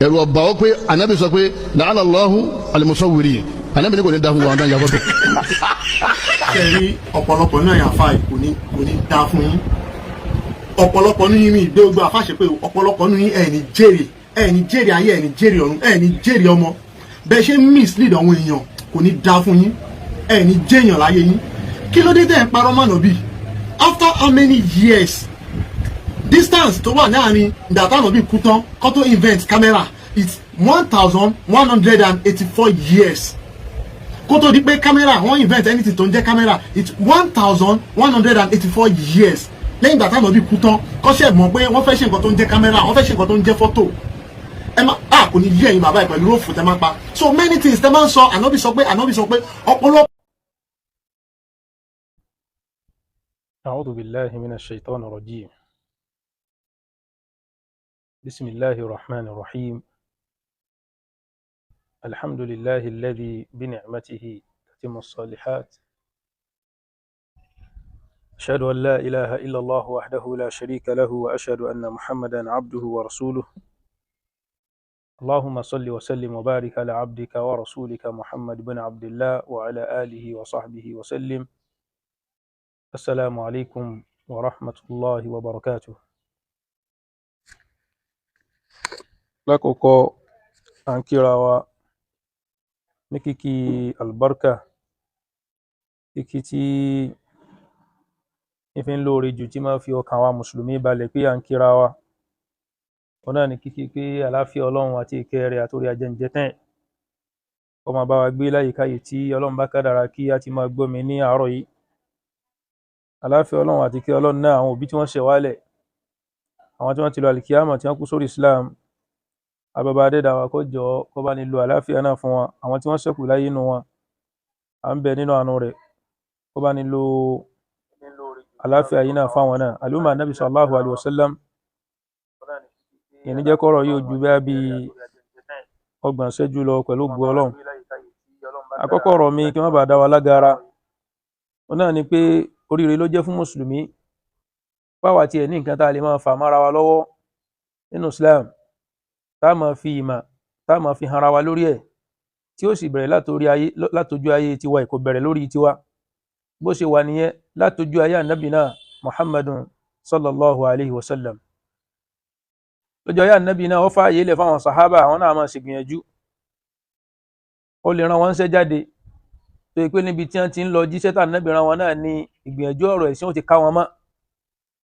Ẹ̀rù ọba ó pé anabi sọ pé la'ana Allahu al-musawwirin, anabi ní kò ní da fún wa àwọn yàgò tó. Ṣe rí ọ̀pọ̀lọpọ̀ náà yàn fa kò ní dá fún yín. Ọ̀pọ̀lọpọ̀ ní yín ìgbé ogbó àfàṣẹ pé ọ̀pọ̀lọpọ̀ ní yín ẹ̀ ní jèrè, ẹ̀ ní jèrè ayé, ẹ̀ ní jèrè ọ̀run, ẹ̀ ní jèrè ọmọ. Bẹ́ẹ̀ ṣe ń mislead àwọn èèyàn, kò ní dá fún yín, ẹ̀ ní jẹ́yàn láyé yín. Kí ló dé tẹ̀ ń parọ́ mọ́ Ànábì? After how many years distance tó wà láàrin ìgbà táwọn Ànábì kú tán kó tó invent camera? It's 1184 years kó tó di pé camera, wọ́n invent anything tó ń jẹ́ camera. It's 1184 years lẹ́yìn ìgbà táwọn Ànábì kú tán kó ṣe mọ̀ pé wọ́n fẹ́ ṣe nǹkan tó ń jẹ́ camera, wọ́n fẹ́ ṣe nǹkan tó ń jẹ́ fọ́tò. Ẹ má a kò ní yí ẹ̀yin bàbá ẹ̀ pẹ̀lú róòfù tẹ́ máa pa. So many things tẹ́ máa ń sọ, Ànábì sọ pé, Ànábì sọ pé, ọ̀pọ̀lọpọ̀. أعوذ بالله من الشيطان الرجيم. بسم الله الرحمن الرحيم. الحمد لله الذي بنعمته تتم الصالحات. أشهد أن لا إله إلا الله وحده لا شريك له، وأشهد أن محمدا عبده ورسوله. اللهم صل وسلم وبارك على عبدك ورسولك محمد بن عبد الله وعلى آله وصحبه وسلم. السلام عليكم ورحمة الله وبركاته. Lákọ̀ọ́kọ́, à ń kíra wa ní kíkí àlùbáríkà, kíkí tí ń fi ń lóore jù, tí máa ń fi ọkàn àwa mùsùlùmí balẹ̀ pé à ń kíra wa. Òun náà ni kíkí pé àlàáfíà Ọlọ́run àti ìkẹ́ rẹ̀ àtorí ajẹ́njẹ́tán ẹ̀ kó máa bá wa gbé láyìíkáyìí tí Ọlọ́run bá kádàrá kí á ti máa gbọ́ mi ní àárọ̀ yìí. Àlàáfíà Ọlọ́run àti ìkẹ́ Ọlọ́run náà, àwọn òbí tí wọ́n ṣẹ̀ wálẹ̀, àwọn tí wọ́n ti lọ àlìkíyámà, tí wọ́n kú sórí Islam, ababa adẹ́dàá kó jọ̀ọ́ kó bá ní lo àlàáfíà náà fún wọn. Àwọn tí wọ́n ṣẹ́kù láyé nínú wọn, à ń bẹ nínú àánú rẹ̀ kó bá ní lo àlàáfíà yìí náà fáwọn náà. Àlùmọ́ Ànábì sallallahu alayhi wa sallam, ìyẹn ní jẹ́ kọ́rọ̀ yóò ju bẹ́ẹ̀ bí 30 ṣẹ́jú lọ pẹ̀lú ògo Ọlọ́run. Àkọ́kọ́ ọ̀rọ̀ mi, kí wọ́n bá dá wa lágara, òun náà ni pé oríire ló jẹ́ fún mùsùlùmí báwa tiẹ̀ ní nǹkan tá a lè máa fà mára wa lọ́wọ́ nínú Islam, tá a máa fi ìmọ̀, tá a máa fi hanra wa lórí ẹ̀, tí ó sì bẹ̀rẹ̀ látorí ayé, látojú ayé tiwa. Kò bẹ̀rẹ̀ lórí tiwa, bó ṣe wà nìyẹn látojú ayé ànábì náà Muhammadun sallallahu alayhi wa sallam. Lójú ayé ànábì náà, ó fààyè lẹ̀ fáwọn sàhábà, àwọn náà máa ṣègbìyànjú. Ó lè rán wọn ṣẹ́ jáde, tó yẹ pé níbi tí wọ́n ti ń lọ jíṣẹ́ tá ànábì rán wọn náà ní ìgbìyànjú ọ̀rọ̀ ẹ̀sìn ó ti ká wọn mọ́,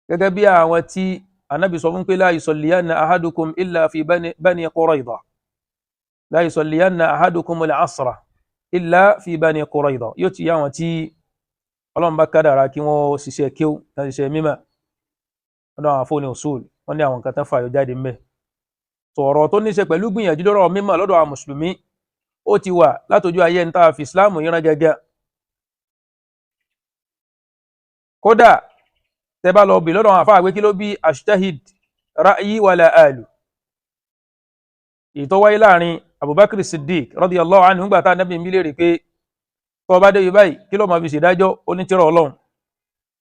gẹ́gẹ́ bí àwọn tí ànábì sọ fún pé la yusalliyanna ahadukum illa fi bani Qurayza, la yusalliyanna ahadukum al-asra illa fi bani Qurayza. Yóò ti yá àwọn tí Ọlọ́run bá kádàrá kí wọ́n ṣiṣẹ́ kéw láti ṣiṣẹ́ mímọ̀ ọ̀dọ̀ àwọn afọ́ni usul, wọ́n ní àwọn nǹkan tán fàyọ jáde ńbẹ̀. Sọ̀rọ̀ tó ní ṣe pẹ̀lú gbìyànjú lọ́rọ̀ mímọ̀ lọ́dọ̀ àwọn mùsùlùmí, ó ti wà látọjú ayé ń tá a fi Ìsìláàmù yíran gẹ́gẹ́. Kódà tẹ bá lọ bì lọ́dọ̀ àwọn àfáà pé kí ló bí ashtahid ra'yi wala alu, èyí tó wáyé láàrin Abubakar Siddiq radiyallahu anhu nígbà tá Ànábì ń bi léèrè pé tó bá dé yìí báyìí, kí ló máa fi ṣèdájọ́? Ó ní tírà Ọlọ́run.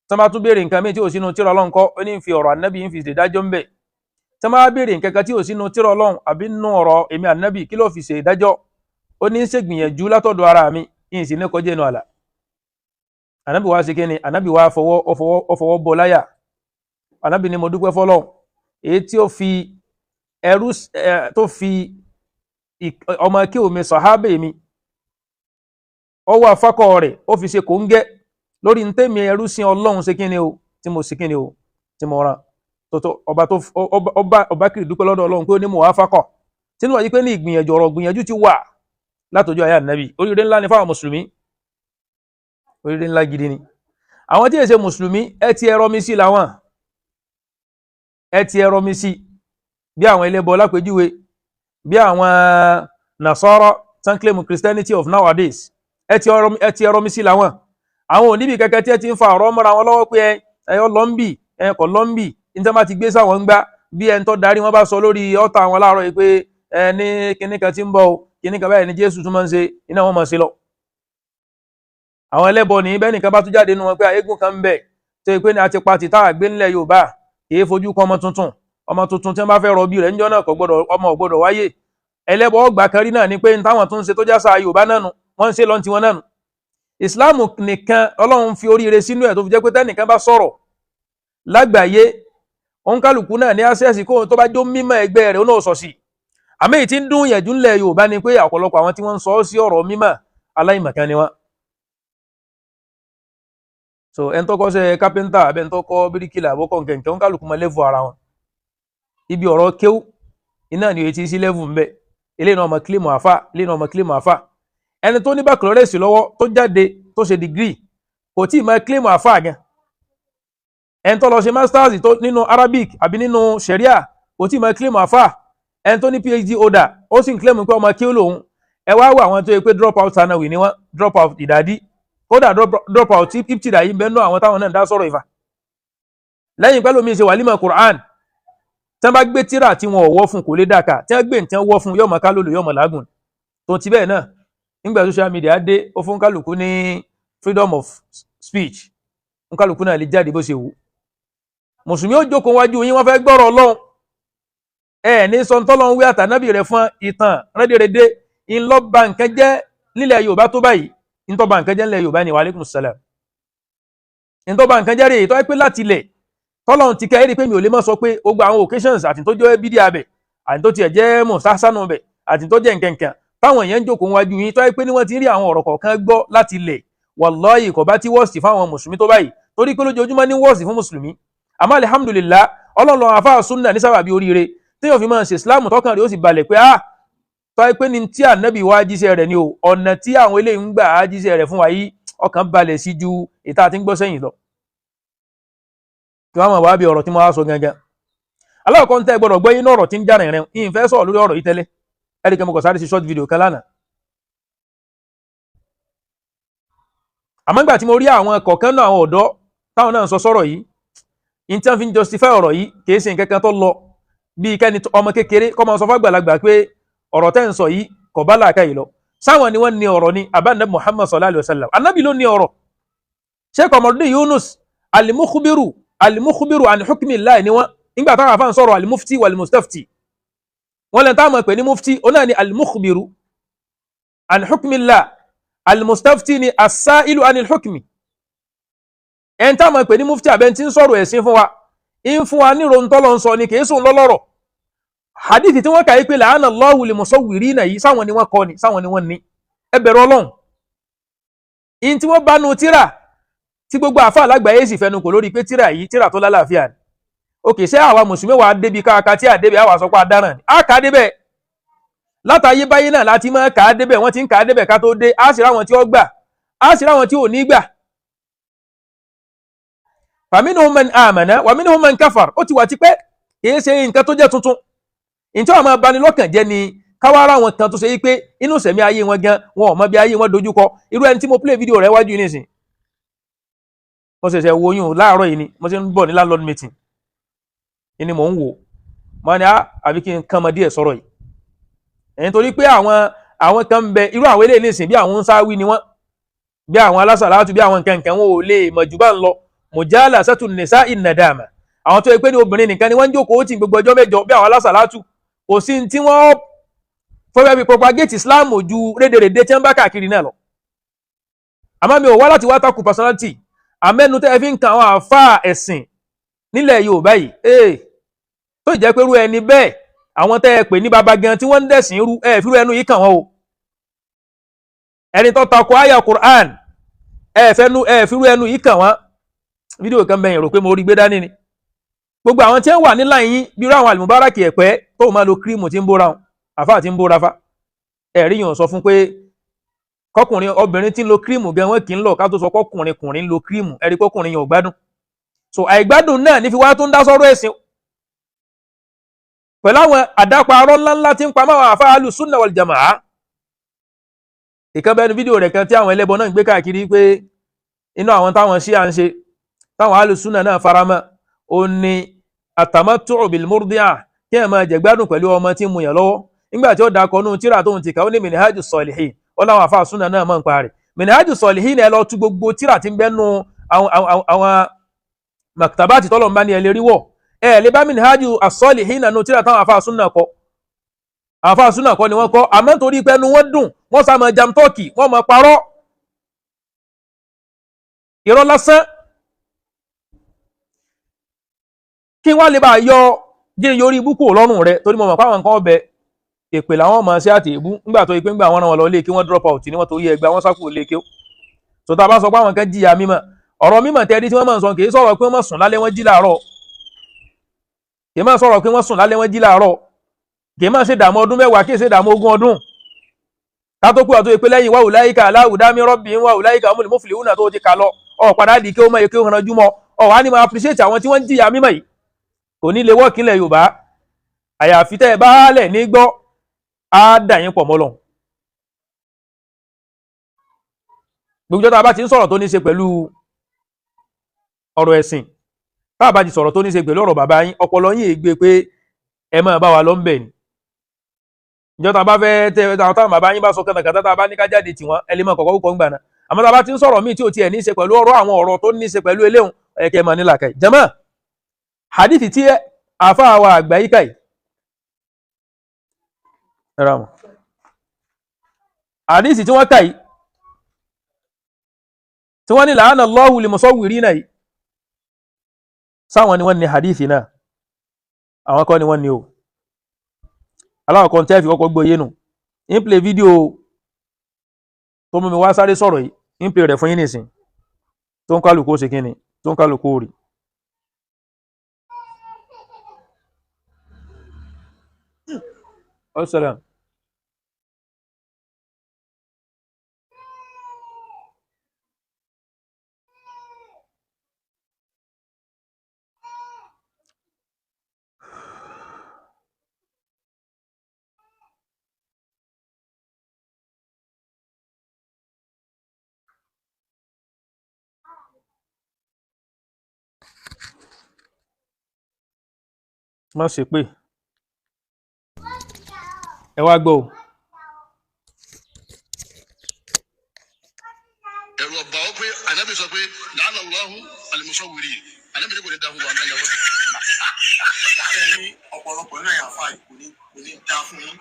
Tí wọ́n bá tún béèrè nǹkan míì tí ò sínú tírà Ọlọ́run kọ́, ó ní fi ọ̀rọ̀ Ànábì ń fi ṣèdájọ́ ń bẹ̀. Tí wọ́n bá béèrè nǹkan kan tí ò sínú tírà Ọlọ́run àbí nínú ọ̀rọ̀ èmi Ànábì, kí ló fi ṣèdájọ́? Ó ní ń ṣègbìyànjú látọ̀dọ̀ ara mi, yìí sì ní kọjá inú àlà. Ànábì wá ṣe kíni? Ànábì wá fọwọ́ ọfọwọ́ bọ láyà. Ànábì ní mo dúpẹ́ fọ́lọ́run èyí tí ó fi ẹrú tó fi ọmọ kí omi sàhábè mi ọwọ́ afákọ̀ rẹ̀, ó fi ṣe kòńgẹ́ lórí ntẹ́mi ẹrú sin Ọlọ́run ṣe kíni o, tí mo ṣe kíni o, tí mo ràn tó ọba tó ọba ọba kiri dúpẹ́ lọ́dọ̀ Ọlọ́run pé ó ní mo wá fákọ̀ sínú wáyé pé ní ìgbìyànjú, ọ̀rọ̀ ìgbìyànjú ti wà látọjú ayé Ànábì. Oríire ńlá ni fáwọn mùsùlùmí, oríire ńlá gidi ni. Àwọn tí èsè mùsùlùmí, ẹ ti ẹrọ mi sí làwọn, ẹ ti ẹrọ mi sí, bí àwọn ẹlẹ́bọ lápèjúwe, bí àwọn Nasara tán claim Christianity of nowadays, ẹ ti ẹrọ mi sí làwọn. Àwọn oníbì kẹkẹ tí ẹ ti ń fa ọ̀rọ̀ mọ́ra wọn lọ́wọ́ pé ẹ ọ lọ́nbì, ẹ kọ̀ lọ́nbì, níta bá ti gbé sáwọn ń gbá bí ẹni tó darí wọn bá sọ lórí ọ̀tá àwọn láàárọ̀ yìí pé ẹ ní kinní kan tí ń bọ̀ o, kinní kan báyìí ní Jésù tún máa ń ṣe, iná wọn máa ṣe lọ. Àwọn ẹlẹ́bọ ní bẹ́ẹ̀ nìkan bá tún jáde nínú wọn pé eégún kan ń bẹ tó yẹ pé ní a ti pa tìta àgbé ńlẹ̀ Yorùbá, kì í fojú kan ọmọ tuntun, ọmọ tuntun tí wọ́n bá fẹ́ rọbí rẹ̀ níjọ́ náà kò gbọ́dọ̀, ọmọ ò gbọ́dọ̀ wáyé. Ẹlẹ́bọ ọgbà kan rí náà ni pé n táwọn tó ń ṣe tó jásá Yorùbá náà nu, wọ́n ń ṣe lọ́n tiwọn náà nu. Ìsìláàmù nìkan Ọlọ́run fi oríire sínú ẹ̀ tó fi jẹ́ pé tẹ́nìkan bá sọ̀rọ̀ lágbàáyé, òǹkálùkù náà ní access kó tó bá jó mímọ́ ẹgbẹ́ rẹ̀ ó náà sọ sí i. Àmì èyí tí ń dún yẹ̀jú ńlẹ̀ Yorùbá ni pé ọ̀pọ̀lọpọ̀ àwọn tí wọ́n ń sọ sí ọ̀rọ̀ mímọ́, aláìmọ̀kan ni wọ́n. So ẹni tó kọ́ṣẹ́ kápẹ́ńtà àbẹ́ ẹni tó kọ́ bíríkìlà àbọ́kọ̀ nkẹ̀kẹ́, òǹkálùkù mọ level ara wọn. Ibi ọ̀rọ̀ kéwú iná ni èyí ti sí level ńbẹ. Eléyìí náà ọmọ kílímù àfà, eléyìí náà ọmọ kílímù àfà. Ẹni tó ní baccalaureate lọ́wọ́, tó jáde, tó ṣe degree, kò tí ì mọ kílímù àfà gan. Ẹni tó lọ ṣe masters tó nínú Arabic àbí nínú Sharia kò tí ì mọ kílímù àfà. Ẹni tó ní PhD holder, ó sì ń kílímù pé ọmọ kí ó lòun. Ẹ wá wọ àwọn tó yẹ pé drop out sanawi ni wọ́n, drop out ìdádí, kódà drop out ibtida yìí bẹ́ẹ̀ náà, àwọn táwọn náà ń dá sọ̀rọ̀ ìfà lẹ́yìn pẹ́lú mi ṣe wàlímọ̀ Quran. Tí wọ́n bá gbé tíra tí wọn ò wọ́ fún, kò lè dàkà. Tí wọ́n gbé tí wọ́n wọ́ fún, yọ̀mọ̀ ká lòlò, yọ̀mọ̀ lágùn. Tó ti bẹ́ẹ̀ náà, nígbà social media dé, ó fún kálukú ní freedom of speech, fún kálukú náà lè jáde bó ṣe wù. Mùsùlùmí ó jókòó wájú yín, wọ́n fẹ́ gbọ́rọ̀ Ọlọ́run, ẹ ní sọ̀ńtọ́lọ́run wí àtànábì rẹ̀ fún ìtàn rédèrèdè ńlọ́ba nǹkan jẹ́ nílẹ̀ Yorùbá tó báyìí. Ńtọ́ba nǹkan jẹ́ nílẹ̀ Yorùbá ni wàhálẹ́kùn sálàm. Ńtọ́ba nǹkan jẹ́ rèé tó yẹ pé láti ilẹ̀ tọ́lọ́run ti kẹ́ ẹ́ rí pé mi ò lè mọ́ sọ pé gbogbo àwọn occasions àti tó jẹ́ bídí abẹ, àti tó tiẹ̀ jẹ́ mọ̀sásánù bẹ̀, àti tó jẹ́ nkankan táwọn èèyàn ń jókòó wájú yín, tó yẹ pé ní wọ́n ti rí àwọn ọ̀rọ̀ kọ̀ọ̀kan gbọ́ láti ilẹ̀, wàláhì kò bá tí wọ́ọ̀sì fáwọn mùsùlùmí tó báyìí, torí pé lójoojúmọ́ ní wọ́ọ̀sì fún mùsùlùmí. Àmọ́ alihamudulilá, Ọlọ́run àfáà súnà ní sábàbí oríire téèyàn fi máa ṣe Islam, tọkàn rẹ̀ ó sì balẹ̀ pé ah, tó yẹ pé ní tí ànábì wá jíṣẹ́ rẹ̀ ni o, ọ̀nà tí àwọn eléyìí ń gbà á jíṣẹ́ rẹ̀ fún wa yìí, ọkàn balẹ̀ sí ju ìta àti ń gbọ́ sẹ́yìn lọ. Kí wọ́n mọ̀ wá bí ọ̀rọ̀ tí mo wá sọ gangan. Alákọ̀ọ́ ń tẹ́ gbọ́dọ̀ gbọ́ yín ọ̀rọ̀ tí ń jà rìnrìn yìí, ń fẹ́ sọ̀rọ̀ lórí ọ̀rọ̀ yìí tẹ́lẹ̀. Ẹ̀rí kan mo kàn sáré sí short video kan lánàá. Àmọ́ nígbà tí mo rí àwọn kọ̀ọ̀kan náà, àwọn ọ̀dọ́ táwọn náà ń sọ sọ̀rọ̀ yìí, in tí wọ́n fi ń justify ọ̀rọ̀ yìí kì í ṣe nǹkan kan tó lọ bíi kẹ́ni ọmọ kékeré kọ́ máa sọ fún àgbàlagbà pé ọ̀rọ̀ tẹ́ ń sọ yìí kò bá làákàyè lọ. Sáwọn ni wọ́n ní ọ̀rọ̀ ni àbá Muhammad sallallahu alayhi wa sallam, anabi ló ní ọ̀rọ̀. Sheikh Ọmọdé Yunus alimukhbiru alimukhbiru an hukmi Allah ni wọ́n. Nígbà táwọn afáàn sọ̀rọ̀ alimufti walimustafti, wọ́n lẹ́nu táwọn pè ní mufti, ó náà ni alimukhbiru an hukmi Allah, alimustafti ni asailu anil hukmi. Ẹn táwọn pè ní mufti àbẹ́ tí ń sọ̀rọ̀ ẹ̀sìn fún wa, ń fún wa ní rontọ́lọ́ ń sọ ni, kì í sùn lọ́lọ́rọ̀. Hadithi tí wọ́n kà yí pé la'ana Allahu limusawwirina yìí, sáwọn ni wọ́n kọ́ ni, sáwọn ni wọ́n ní. Ẹ bẹ̀rù Ọlọ́run. In tí wọ́n bá nu tíra tí gbogbo àfa alágbàáyé sì fẹnu kò lórí pé tíra yìí, tíra tó lálàáfíà ni. Òkè ṣé àwa mùsùlùmí wà á débi káàká tí àdébẹ̀ àwa sọ pé adáràn ni á kà á débẹ̀ látàyé báyé náà láti máa kà á débẹ̀, wọ́n ti ń kà á débẹ̀ ká tó dé. Á sì ráwọn tí ó gbà, á sì ráwọn tí ò ní gbà. Faminhum man amana wa minhum man kafar. Ó ti wà tipẹ́, kìí ṣe nǹkan tó jẹ́ tuntun. Ǹjẹ́ àwọn abanilọ́kàn jẹ́ ni káwárà wọn kan tó ṣe yí pé inú sẹ̀mí ayé wọn gan, wọn ò mọ bí ayé wọn dojúkọ. Irú ẹni tí mo play video rẹ̀ wájú yìí nísìn, mo ṣẹ̀ṣẹ̀ wo oyún láàárọ̀ yìí ni. Mo ṣe ń bọ̀ ní landlord meeting ni mò ń wò mo ní àbí kí n kàn mọ́ díẹ̀ sọ̀rọ̀ yìí. Ẹ̀yìn torí pé àwọn kan ń bẹ, irú àwọn eléyìí nísìn, bí àwọn ń sáwí ni wọ́n, bí àwọn alásàlátù, bí àwọn nǹkan wọn ò lè mọ̀ jù bá ń lọ. Mujalasatu nisa'i nadama, àwọn tó yẹ pé ní obìnrin nìkan ni wọ́n ń jókòó tì gbogbo ọjọ́ mẹ́jọ, bí àwọn alásàlátù, kò sí tí wọ́n fọwọ́ bí propagate Islam ju rédèrèdè tí wọ́n bá káàkiri náà lọ. Àmọ́ mi ò wá láti wá takù personality àmẹ́nu tẹ́ ẹ fi ń kan àwọn àáfàá ẹ̀sìn nílẹ̀ Yorùbá yìí, ee tó jẹ́ pé irú ẹni bẹ́ẹ̀, àwọn tẹ́ ẹ pè ní baba gan tí wọ́n ń dẹ̀sìn irú ẹ fi irú ẹnu yìí kàn wọ́n o. Ẹni tó takò àyà Quran, ẹ fẹ́nu ẹ fi irú ẹnu yìí kàn wọ́n. Fídíò kan bẹ̀yìn rò pé mo rí gbé dání ni. Gbogbo àwọn tí wọ́n wà nílà yín, bí irú àwọn àlùmúbáràkì ẹ̀pẹ́ tó máa lo kírímù tí ń bóra wọn, àfáà tí ń bóra fa, ẹ̀rí yàn sọ fún pé kọkùnrin obìnrin tí ń lo kírímù gan wọn kì í lọ, ká tó sọ kọkùnrin kùnrin ń lo kírímù, ẹ̀rí kọkùnrin yẹn ò gbádùn. So àìgbádùn náà ní fi wá tó ń dá sọ́rọ̀ ẹ̀sìn pẹ̀lú àwọn àdáparọ́ ńláńlá tí ń pa máwọn àfáà alùsùnà wal jamaa. Ìkan bẹ́ẹ̀ ni fídíò rẹ̀ kan tí àwọn ẹlẹ́bọ náà ń gbé káàkiri pé inú àwọn táwọn ṣíà ń ṣe, táwọn alùsùnà náà faramọ́, ó ní àtàmátù bil murdi'a, kí ẹ̀ máa jẹ̀gbádùn pẹ̀lú ọmọ tí ń mu yàn lọ́wọ́. Nígbà tí ó dakọ̀ nù tíra tóun ti kà, ó ní Minhaju Salihin, ó láwọn àfáà súnà náà mọ̀ ń pa rẹ̀. Minhaju Salihin, ẹ lọ tú gbogbo tíra tí ń bẹ́ nu àwọn maktabati tọ́lọ̀ ń bá ní ẹ lè rí wọ̀, ẹ lè bá Minhaju Salihin nù tíra táwọn àfáà súnà kọ. Àfáà súnà kọ́ ni wọ́n kọ́, àmọ́ nítorí pé ẹnu wọn dùn, wọ́n sá máa jam tọ́ọ̀kì, wọ́n máa parọ́ irọ́ lásán. Kí wọ́n lè bá yọ jẹ́ yorí ibú kúrò lọ́rùn rẹ, torí mo mọ̀ pé àwọn nǹkan ọbẹ̀ èpè làwọn ọmọ sí àti èbú ńgbà tó ipé ńgbà wọn rán wọn lọ lé kí wọ́n drop out ní wọ́n torí ẹgbẹ́ wọn sákò lé kí ó tó tá a bá sọ pé àwọn kan jìyà mímọ̀, ọ̀rọ̀ mímọ̀ tẹ́rí tí wọ́n máa ń sọ kì í sọ̀rọ̀ pé wọ́n sùn lálẹ́ wọ́n jí láàárọ̀, kì í máa sọ̀rọ̀ pé wọ́n sùn lálẹ́ wọ́n jí láàárọ̀, kì í máa ṣe dààmú ọdún 10, kì í ṣe dààmú 20 ọdún ká tó pé ọ̀tún ìpè lẹ́yìn wàhùn láyìíká aláwùdámi rọ́bì wàhùn láyìíká ọmọ ìmọ̀fìlì wúnà tó ti kà lọ ọ̀ padà di kí ó mọ̀ kí ó hanjú mọ́ ọ̀ wá ní máa appreciate àwọn tí wọ́n ń jìyà mímọ̀ yìí. Kò ní lè wọ́ọ̀kì ilẹ̀ Yorùbá, àyàfi tẹ́ ẹ bá lẹ̀ ní gbọ́, á dà yín pọ̀ mọ́lọ̀. Gbogbo tá a bá ti ń sọ̀rọ̀ tó ní ṣe pẹ̀lú ọ̀rọ̀ ẹ̀sìn, tá a bá ti sọ̀rọ̀ tó ní ṣe pẹ̀lú ọ̀rọ̀ bàbá yín, ọpọlọ yín ègbé pé ẹ máa bá wa lọ ń bẹ̀ ni. Ìjọ tá a bá fẹ́ tẹ táwọn bàbá yín bá sọ kàtàkàtà tá a bá ní ká jáde tì wọ́n, ẹ lè máa kọ̀kọ́ kọ́ ń gbà náà. Àmọ́ tá a bá ti ń sọ̀rọ̀ míì tí ò tiẹ̀ ní ṣe pẹ̀lú ọ̀rọ̀ àwọn ọ̀rọ̀ tó ní ṣe pẹ̀lú eléhùn, ẹ kẹ́ máa ní làákàyè. Jàmáà, hadithi tí àfáà wa àgbà yíká yìí, ẹ̀rọ mọ̀ hadithi tí wọ́n kà yìí tí wọ́n ní la'ana Allahu li-musawwirina yìí, sáwọn ni wọ́n ní hadithi náà, àwọn kọ́ ni wọ́n ní o. Aláwọ̀kan tẹ́ fi kọ́kọ́ gbọ́ yé nù, ń play fídíò tó mú mi wá sáré sọ̀rọ̀ yìí, ń play rẹ̀ fún yín nìsín, tó ń kálukú ó ṣe kíni, tó ń kálukú ó rí. Assalam. Má ṣe pé ẹ wá gbọ́ o. Ẹ̀rù ọ̀bà ó pé ànábì sọ pé la'ana Allahu al-musawwirin, ànábì ní kò ní da fún wa àtàjà fọ́tò. Ẹ̀rí ọ̀pọ̀lọpọ̀ náà yà fà kò ní da fún yín.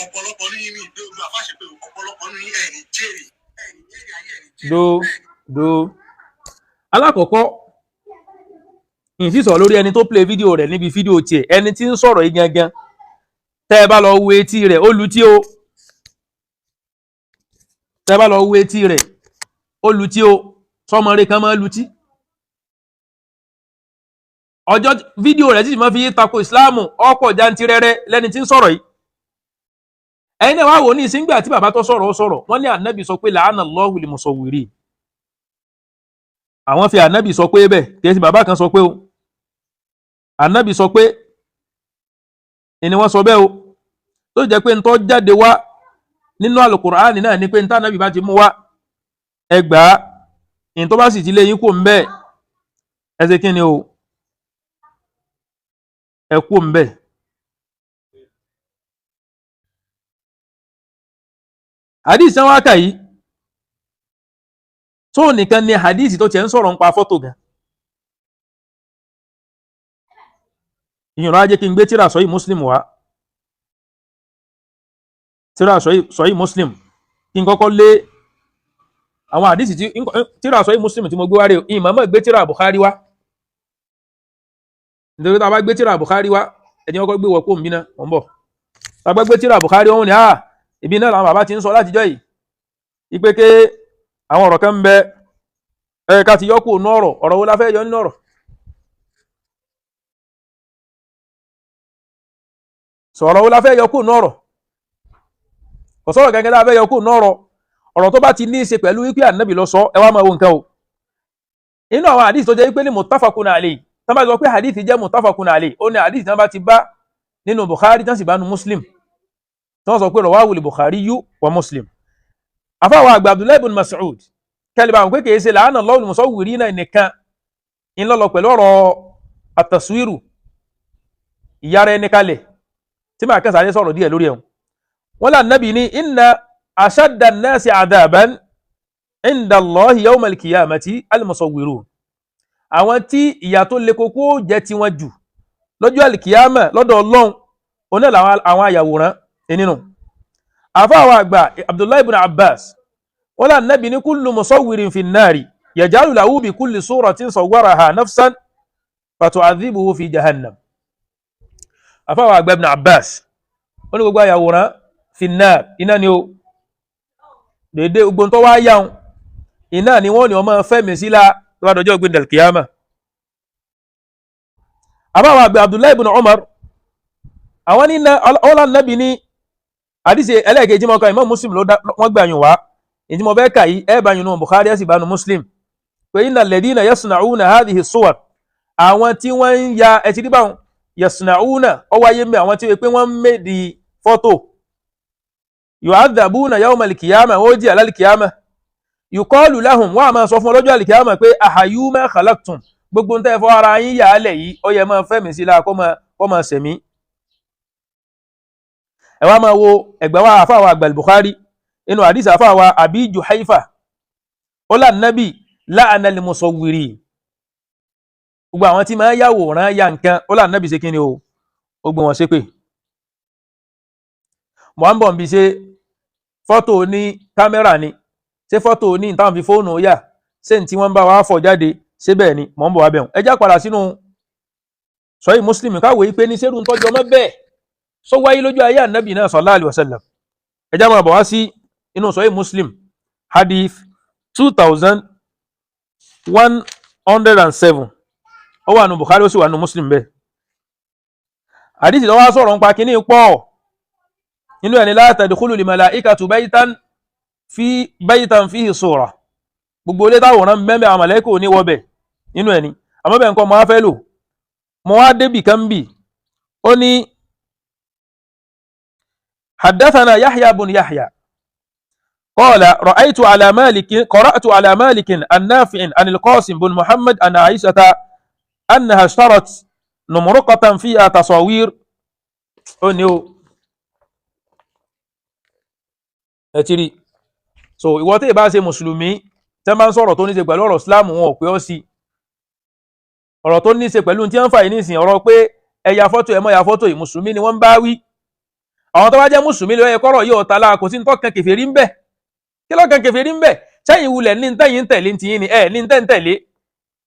Ọ̀pọ̀lọpọ̀ ní yín ní ìgbé ogun àfáṣe pé ọ̀pọ̀lọpọ̀ ní ẹ̀ ní jèrè. Ẹ̀ ní jèrè ayé ẹ̀ ní jèrè. Do do alákọ̀ọ́kọ́ ìsì sọ̀rọ̀ lórí ẹni tó play fídíò rẹ̀ níbi fídíò tiẹ̀, ẹni tí ń sọ̀rọ̀ yìí gangan tẹ́ ẹ bá lọ wo etí rẹ̀ ó lu tí o, tẹ́ ẹ bá lọ wo etí rẹ̀ ó lu tí o, sọmọre kan máa lu tí. Ọjọ́ fídíò rẹ̀ sì máa fi tako ìsìláàmù ọ̀pọ̀ jantirẹrẹ lẹ́ni tí ń sọ̀rọ̀ yìí. Ẹ̀yin náà wá wò ní ìsíngbà tí bàbá tó sọ̀rọ̀ ó sọ̀rọ̀, wọ́n ní ànábì sọ pé la'ana Allahu li-musawwirin. Àwọn fi ànábì sọ pé bẹ́ẹ̀ kì í ṣe bàbá kan sọ pé o, ànábì sọ pé ni wọ́n sọ bẹ́ẹ̀ o, tó jẹ́ pé ntọ́ jáde wá nínú àlùkùránì náà ni pé ntá ànábì bá ti mú wá ẹgbàá, ìyẹn tó bá sì ti lé yín kò ń bẹ́ẹ̀ ẹ ṣe kí ni o, ẹ kú ń bẹ́ẹ̀. Hadith sanwó aka yìí tó nìkan ni hadith tó tiẹ̀ ń sọ̀rọ̀ nípa fọ́tò gan. Ìyànjú ajé kí n gbé tíra sọ́yí Muslim wá, tíra sọ́yí Muslim kí n kọ́kọ́ lé àwọn hadith tí tíra sọ́yí Muslim tí mo gbé wá rè, ìmọ̀ọ́mọ̀ gbé tíra Bukhari wá, nítorí tá a bá gbé tíra Bukhari wá ẹni kọ́kọ́ gbé wọ́pọ̀ òmìnira wọ́n bọ̀, tá a bá gbé tíra Bukhari wọ́n ní à ibi náà làwọn bàbá ti ń sọ látijọ́ yìí ipe ké àwọn ọ̀rọ̀ kan ń bẹ ẹ ká ti yọ kúrò nú ọ̀rọ̀, ọ̀rọ̀ wo la fẹ́ yọ nínú ọ̀rọ̀? Sọ̀rọ̀ wo la fẹ́ yọ kúrò nú ọ̀rọ̀? Kò sọ̀rọ̀ gẹ́gẹ́ la fẹ́ yọ kúrò nú ọ̀rọ̀. Ọ̀rọ̀ tó bá ti ní í ṣe pẹ̀lú wípé ànábì ló sọ, ẹ wá máa wo nǹkan o. Inú àwọn àdìsí tó jẹ́ wípé ní muttafaqun alayhi, tán bá sọ pé àdìsí jẹ́ muttafaqun alayhi, ó ní àdìsí tán bá ti bá nínú Bukhari tán sì bá nu Muslim, tán sọ pé rawahu al-Bukhari wa Muslim. Àfáwọn àgbà Abdullahi ibn Mas'ud kẹlẹ̀bà àwọn pé kìí ṣe la'ana Allahu al-musawwirina nìkan ńlọ́lọ́ pẹ̀lú ọ̀rọ̀ àtàswírù ìyára ẹni kalẹ̀ tí màá kẹsàrẹ́ sọ̀rọ̀ díẹ̀ lórí ẹ̀hún. Wọ́n là nábì ní inna ashadda an-nasi adhaban inda Allahi yawma al-qiyamati al-musawwirun. Àwọn tí ìyà tó le koko jẹ́ tiwọn jù lọ́jọ́ al-qiyama lọ́dọ̀ Ọlọ́run Oná làwọn àwọn àyàwòrán nínú àfáà àgbà Abdullahi ibn Abbas, wọ́n là nẹ́bi ní kullu musawwirin fi nnari yaj'alu lahu bi kulli suratin sawwaraha nafsan fatu'adhibuhu fi jahannam. Àfáà àgbà ibn Abbas, wọ́n ní gbogbo àyàwòrán fi nnar, iná ni ó dédé gbogbo tó wá yáun, iná ni wọ́n ní ọmọ fẹ́mi sílá tó bá dọjọ́ gbé dàlkìyàmà. Àfáà àgbà Abdullahi ibn Umar, àwọn ní ọlá nẹ́bi ní àdìsí ẹlẹ́ẹ̀kejì mọ́kàn Imam Muslim ló wọ́n gbà yùn wá. Ìdí mo fẹ́ kà yìí, ẹ bá yùn nù Bukhari, ẹ sì bá nu Muslim, pé inna alladhina yasna'una hadhihi suwar, àwọn tí wọ́n ń ya ẹtì rí báwọn yasna'una, ọ wáyé mẹ́ àwọn tí wọ́n pé wọ́n ń mẹ́di fọ́tò, yu'adhabuna yawma al-qiyamah, ó jẹ́ al-qiyamah, yuqalu lahum, wọ́n á máa sọ fún ọlọ́jọ́ al-qiyamah pé ahayu ma khalaqtum, gbogbo ń tẹ́ fọ́ ara yín yà á lẹ̀ yìí, ó yẹ máa fẹ́mi sí la kó máa sẹ̀mí. Ẹ wá máa wo ẹgbẹ́ wa àfáwà àgbà Bukhari inú àdìsí àfáwà Abi Juhaifa, ó là nábì la'ana al-musawwirin, gbogbo àwọn tí máa ń yàwòrán ya nǹkan, ó là nábì ṣe kí ni o, ó gbé wọn ṣépè. Mọ̀ ń bọ̀ ń bi ṣe fọ́tò ní kámẹ́rà ni, ṣé fọ́tò ní ìtàn fi fóònù yà, ṣé ní tí wọ́n ń bá wa fọ̀ jáde, ṣé bẹ́ẹ̀ ni? Mọ̀ ń bọ̀ wá bẹ̀rùn. Ẹ já padà sínú Sahih Muslim káwé pé ní sẹ́rù ń tọ́jú ọmọ bẹ́ẹ̀ sọ wáyé lójú ayé ànábì náà sallallahu alaihi wasallam. Ẹ já máa bọ̀ wá sí inú Sahih Muslim hadith 2107. Ó wà nù Bukhari, ó sì wà nù Muslim bẹ́ẹ̀. Hadith tó wá sọ̀rọ̀ nípa kínní pọ̀ nínú ẹni la tadkhulu l malaikatu baytan fi baytan fihi sura, gbogbo ilé táwòrán mẹ́mẹ́ àwọn màláíkà ò ní wọbẹ̀ nínú ẹni. Àmọ́ bẹ́ẹ̀ nǹkan mo wá fẹ́ lò, mo wá débì kan bì, ó ní حدثنا يحيى بن يحيى قال رأيت على مالك قرأت على مالك النافع عن القاسم بن محمد أن عائشة أنها اشترت نمرقة فيها تصاوير. Ó ní o ẹ ti rí. So ìwọ tí ì bá ṣe mùsùlùmí, tẹ́ máa ń sọ̀rọ̀ tó ní ṣe pẹ̀lú ọ̀rọ̀ Islam, wọn ò pé ọ́ sí ọ̀rọ̀ tó ní ṣe pẹ̀lú tí wọ́n ń fà yìí nísìnyí, ọ̀rọ̀ pé ẹ ya fọ́tò, ẹ mọ́ ya fọ́tò yìí, mùsùlùmí ni wọ́n ń bá wí. Àwọn tó bá jẹ́ mùsùlùmí ló yẹ kọ́rọ̀ yìí ọ̀tá la, kò sí ní tọ́kàn kèfèrí ń bẹ̀. Kí lọ́kàn kèfèrí ń bẹ̀? Sẹ́yìn wulẹ̀ ní tẹ́yìn ń tẹ̀lé ti yín ni ẹ̀ ní tẹ́ ń tẹ̀lé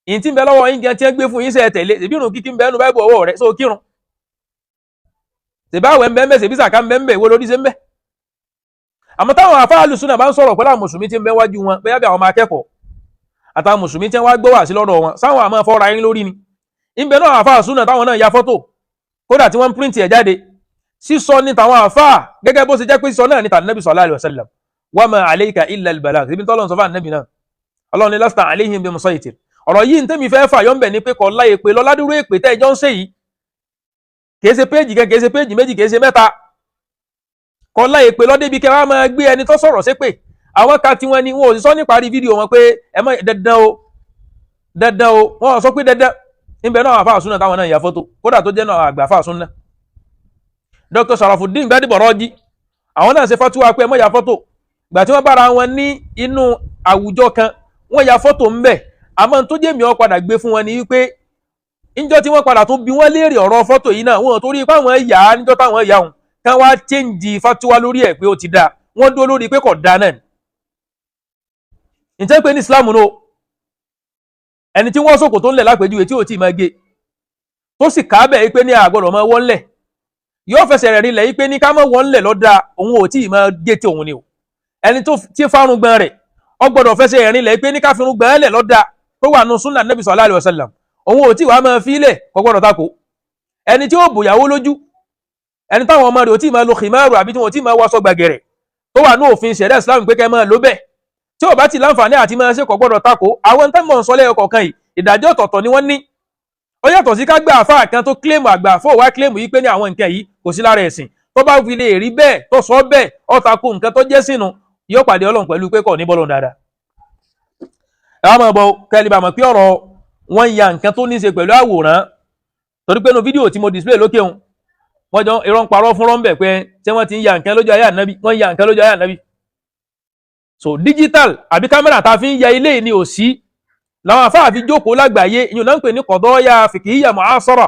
ìyìn tí ń bẹ lọ́wọ́ yín gan tí ń gbé fún yín, sẹ́ tẹ̀lé? Ṣèbí irun kíkí ń bẹ ẹnu báìbù ọwọ́ rẹ̀ sóò kírun? Ṣèbí àwẹ̀ ń bẹ ń bẹ? Ṣèbí sàká ń bẹ ń bẹ? Ìwọ lórí ṣe ń bẹ. Àmọ́ táwọn àfáà lùsùnà bá ń sọ̀rọ̀ pẹ̀lú àwọn mùsùlùmí tí ń bẹ wájú wọn, bóyá bí àwọn ọmọ akẹ́kọ̀ọ́ àtàwọn mùsùlùmí tí wọ́n wá gbọ́ wà sí lọ́dọ̀ wọn, sáwọn àmọ́ fọ́ra yín lórí ni ń bẹ náà. Àfáà súnà táwọn náà ya fọ́tò, kódà tí wọ́n ń píríǹtì ẹ̀ jáde, sísọ ní tàwọn àfáà gẹ́gẹ́ bó ṣe jẹ́ pé sísọ náà ní tànàbí sallallahu alaihi wasallam, wa ma alayka illa al-balagh. Ibi tọ́lọ́run sọ fún ànábì náà, Ọlọ́run ní lasta alayhim bi musaytir. Ọ̀rọ̀ yìí ń tẹ́mi fẹ́ fà yọ́nbẹ̀ ni pé kọ́ láyé pé lọ́ládúró èpè tẹ́ ìjọ ń ṣe yìí, kìí ṣe péjì kan, kìí ṣe péjì méjì, kìí ṣe mẹ́ta, kọ́ láyé pé lọ́dẹ́bi kẹ́ wá máa gbé ẹni tó sọ̀rọ̀ ṣépè. Àwọn kan tí wọ́n ní wọn ò sì sọ níparí fídíò wọn pé ẹ mọ̀ dandan o, dandan o, wọn ò sọ pé dandan. Níbẹ̀ náà àfáà súnà táwọn náà ya fọ́tò, kódà tó jẹ́ náà àgbà àfáà súnà Dr. Sharafuddin Gbadebo Rọ́jí, àwọn náà ṣe fatuwa pé ẹ mọ̀ ya fọ́tò. Gbà tí wọ́n bára wọn ní inú àwùjọ kan, wọ́n ya fọ́tò ńbẹ̀. Àmọ́ tó jẹ́ mi ọ́ padà gbé fún wọn ni wípé níjọ́ tí wọ́n padà tún bi wọ́n léèrè ọ̀rọ̀ fọ́tò yìí náà, wọn torí pé àwọn yà á níjọ́ táwọn yà òun kán wá chẹ́ǹjì fatuwa lórí ẹ̀ pé ó ti dáa, wọ́n dúró lórí pé kò dáa náà ni. Ǹjẹ́ pé ní Islam no, ẹni tí wọ́n sòkò tó ń lẹ̀ lápèjúwe tí ò tí ì máa gé, tó sì ká bẹ̀ pé ní àgbọ̀dọ̀ máa wọ́n lẹ̀, yóò fẹsẹ̀ rẹ̀ rinlẹ̀ pé ní ká má wọ́n lẹ̀ lọ́dà, òun ò tí ì máa gé tí òun ni o. Ẹni tó ti fárun gbọ́n rẹ̀, ó gbọ́dọ̀ fẹsẹ̀ rẹ̀ rinlẹ̀ pé ní ká firun gbọ́n lẹ̀ lọ́dà, tó wà nù súnà Nabi sallallahu alaihi wasallam, òun ò tí wàá máa fi lẹ̀, kò gbọ́dọ̀ tako. Ẹni tí ó bòyàwó lójú, ẹni táwọn ọmọ rẹ̀ ò tí ì máa lo khimaru àbí tí wọn ò tí ì máa wọṣọ gbàgẹ̀rẹ̀, tó wà ní òfin ṣẹ̀ríà Islam pé kẹ́ máa lò bẹ́ẹ̀, tí ò bá ti láǹfààní àti máa ṣe, kò gbọ́dọ̀ tako. Àwọn tẹ́ mọ̀ ń sọ lẹ́yọ kọ̀ọ̀kan yìí, ìdájọ́ ọ̀tọ̀ọ̀tọ̀ ni wọ́n ní. Ó yàtọ̀ sí ká gbé àfáà kan tó kílèmù àgbà àfọ́ wá kílèmù yìí pé ní àwọn nǹkan yìí kò sí lára ẹ̀sìn, tó bá fi lè rí bẹ́ẹ̀ tó sọ bẹ́ẹ̀, ó tako nǹkan tó jẹ́ sínú, yóò pàdé Ọlọ́run pẹ̀lú pé kò ní bọ́lọ̀ dáadáa. Ẹ wá máa bọ kẹ́lí bá mọ̀ pé ọ̀rọ̀ wọ́n ya nǹkan tó ní í ṣe pẹ̀lú àwòrán, torí pé inú fídíò tí mo display lókè òun, wọ́n jọ irọ́ ń parọ́ fún rọ́ńbẹ̀ pé ṣé wọ́n ti ń ya nǹkan lójú ayé ànábì, wọ́n ń ya nǹkan lójú ayé ànábì. So digital àbí kámẹ́rà tá a fi ń ya ilé ni ò sí làwọn afáà fi jókòó lágbàáyé, ìyẹn náà ń pè ní kọ̀dọ́yà fìkìyà mu'asara.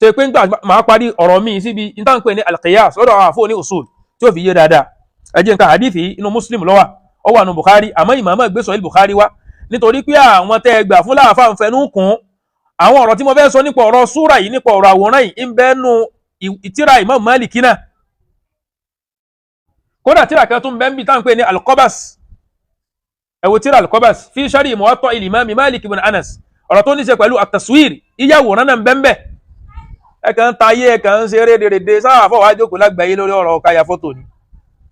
Tó yẹ pé nígbà máa parí ọ̀rọ̀ mi síbi níta ń pè ní alqiyas lọ́dọ̀ àwọn àfọ̀ní usul tí ó fi yé dáadáa. Ẹ jẹ́ nǹkan hadith yìí, inú Muslim ló wà, ó wà nù Bukhari, àmọ́ ìmọ̀ọ́mọ̀ gbé Sahih Bukhari wá nítorí pé àwọn tẹ́ ẹ gbà fún láàfáà ń fẹnu kún àwọn ọ̀rọ̀ tí mo fẹ́ sọ nípa ọ̀rọ̀ súrà yìí, nípa ọ̀rọ̀ àwòrán yìí ń bẹ́ẹ̀ nu ìtírà Imam Maliki náà. Kódà tíra kan tún bẹ́ẹ̀ ń bí táwọn pè ní Al-Qabas. Ẹ wo tíra Al-Qabas fi sharhi Muwatta al-Imam Malik ibn Anas, ọ̀rọ̀ tó ní ṣe pẹ̀lú at-taswir, ìyàwòrán náà ń bẹ́ẹ̀ bẹ́ẹ̀. Ẹ kàn ń ta ayé, ẹ kàn ń ṣe rédèrèdè sáà fọwọ́ àjókòó lágbàáyé lórí ọ̀rọ̀ ọ̀ka ya fọ́tò ni.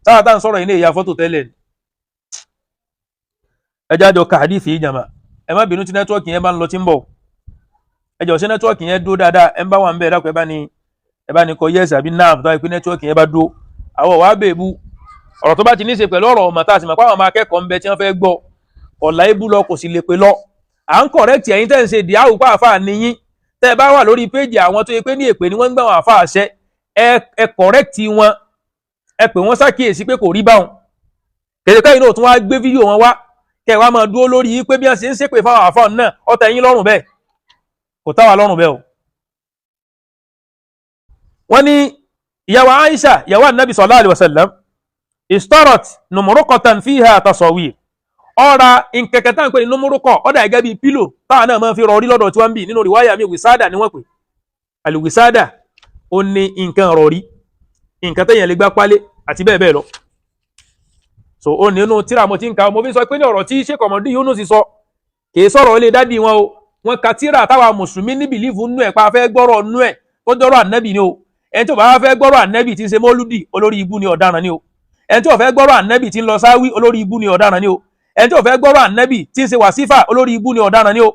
Sáà tá à ń sọ̀rọ̀ yìí ní ìyá fọ́tò tẹ́lẹ̀ ni. Ẹ jáde ka hadith yìí jàmá. Ẹ má bínú tí network yẹn bá ń lọ tí ń bọ̀. Ẹ jọ̀ọ́, ṣé network yẹn dúró dáadáa? Ẹ ń bá wà ń bẹ̀, dákun, ẹ bá ní kọ yes àbí naam tó wáyé pé network yẹn bá dúró. Àwọn wàá bèbú ọ̀rọ̀ tó bá ti ní í ṣe pẹ̀lú ọ̀rọ̀ ọmọ tá a sì mọ̀ pé àwọn ọmọ akẹ́kọ̀ọ́ ń bẹ tí wọ́n fẹ́ gbọ́ ọ̀la ibú lọ, kò sì lè pè lọ. À ń correct ẹ̀yin tẹ́ ń ṣe ìdí àwùpá àfáà níyín. Tẹ́ ẹ bá wà lórí péjì àwọn tó yẹ pé ní èpè ni wọ́n ń gbà wọn àfáà ṣẹ́, ẹ correct wọn, ẹ pè wọ́n ṣàkíyèsí pé kò rí báwọn. Kèdè káyìn náà tún wá gbé fídíò wọn wá, kẹ́ ẹ wá máa dúró lórí pé bí wọ́n ṣe ń ṣépè fáwọn àfáà náà, ó tẹ́ yín lọ́rùn bẹ́ẹ̀, kò tá wa lọ́rùn bẹ́ẹ̀ o. Wọ́n ní ìyàwó Aisha, ìyàwó Anabi sallallahu alaihi wasallam, istarat numruqatan fiha tasawir. Ọ̀ra nkẹ̀kẹ́ tá à ń pè ní numruqa, ọ̀dà gẹ́gẹ́ bíi pillow táwọn náà máa fi rọrí lọ́dọ̀ tí wọ́n ń bì. Nínú rìwáyà mi, wìsádà ni wọ́n pè. Àlùwìsádà ó ní nǹkan rọrí, nǹkan tẹ̀yàn lè gbá pálé àti bẹ́ẹ̀ bẹ́ẹ̀ lọ. So ó nínú tíra mo ti ń ka, mo fi sọ pé ní ọ̀rọ̀ tí Sheikh Ọmọdé Yunus sọ kì í sọ̀rọ̀ ilé dádì wọn o. Wọn ka tíra táwa mùsùlùmí ní belief nú ẹ̀ pa fẹ́ gbọ́rọ̀ nú ẹ̀ tó jọ́rọ̀ ànábì ni o. Ẹni tó bá fẹ́ gbọ́rọ̀ ànábì tí ń ṣe mọ́lúdì, olórí ibú ni, ọ̀daràn ni o. Ẹni tó fẹ́ gbọ́rọ̀ ànábì tí ń lọ sáwí, olórí ibú ni, ọ̀daràn ni o. Ẹni tó fẹ́ gbọ́rọ̀ ànábì tí ń ṣe wàsífà, olórí ibú ni, ọ̀daràn ni o.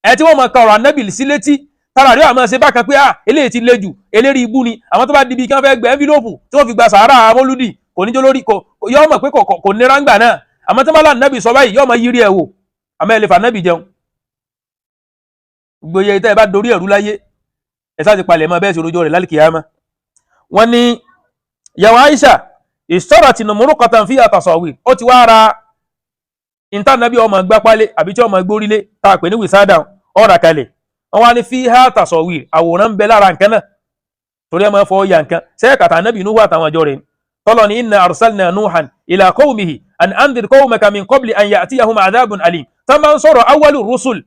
Ẹni tí wọ́n máa ka ọ̀rọ̀ ànábì sí létí tára rí àmọ́ ṣe bákan pé ah, eléyìí ti le jù, eléri ibú ni. Àwọn tó bá dibi kí wọ́n fẹ́ gbẹ envelope tí wọ́n fi gba sàárà mọ́lúdì, kò ní jó lórí kò yọ mọ̀ pé kò nira ń gbà náà. Àmọ́ tí wọ́n bá lá ànábì sọ báyìí, yọ mọ̀ yírí ẹ̀ wò. Àmọ́ ẹ lè fà ànábì jẹun. Gbogbo iye tẹ́ ẹ bá dorí ẹ̀rú láyé, ẹ sáà ti palẹ̀ mọ́ bẹ́ẹ̀ sì rojọ́ rẹ̀ lálìkìyàmá. Wọ́n ní ìyàwó Aisha ìṣọ́rọ̀ tì numruqatan fiha tasawir, ó ti wá ra ìntànàbí ọmọ gbápálé àbí tí ọmọ gbórílé tá a pè ní wìsádà, ọ̀rà kalẹ̀. Wọ́n wá ní fiha tasawir, àwòrán ń bẹ lára nǹkan náà torí ẹ máa fọwọ́ ya nǹkan sẹ́yìn kàtà. Ànábì Nuhu àtàwọn ọjọ́ rẹ̀ tọ́lọ̀ ní inna arsalna Nuhan ila qawmihi an anzir qawmaka min qabli an ya'tiyahum adhabun alim. Tá máa ń sọ̀rọ̀ awwalu rusul,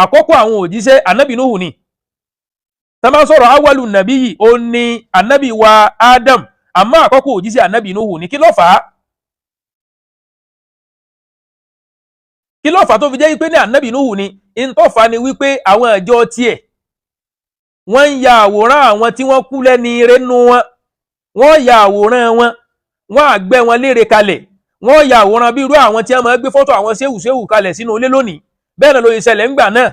àkọ́kọ́ àwọn òjíṣẹ́, ànábì Nuhu ni. Tá máa ń sọ̀rọ̀ awwalu nabiyyi, ó ní ànábì wa Adam, àmọ́ àkọ́kọ́ òjíṣẹ́, ànábì Nuhu ni. Kí ló fà á? Kí ló fà á tó fi jẹ́ wípé ní ànábì Nuhu ni? In tó fà á ni wípé àwọn ìjọ tiẹ̀ wọ́n ń ya àwòrán àwọn tí wọ́n kú lẹ́ni ire nú wọn. Wọ́n ya àwòrán wọn, wọ́n á gbẹ́ wọn léèrè kalẹ̀. Wọ́n ya àwòrán bí irú àwọn tí wọ́n máa gbé fọ́tò àwọn séwù séwù kalẹ̀ sínú ilé lónìí, bẹ́ẹ̀ náà ló ṣẹlẹ̀ ńgbà náà.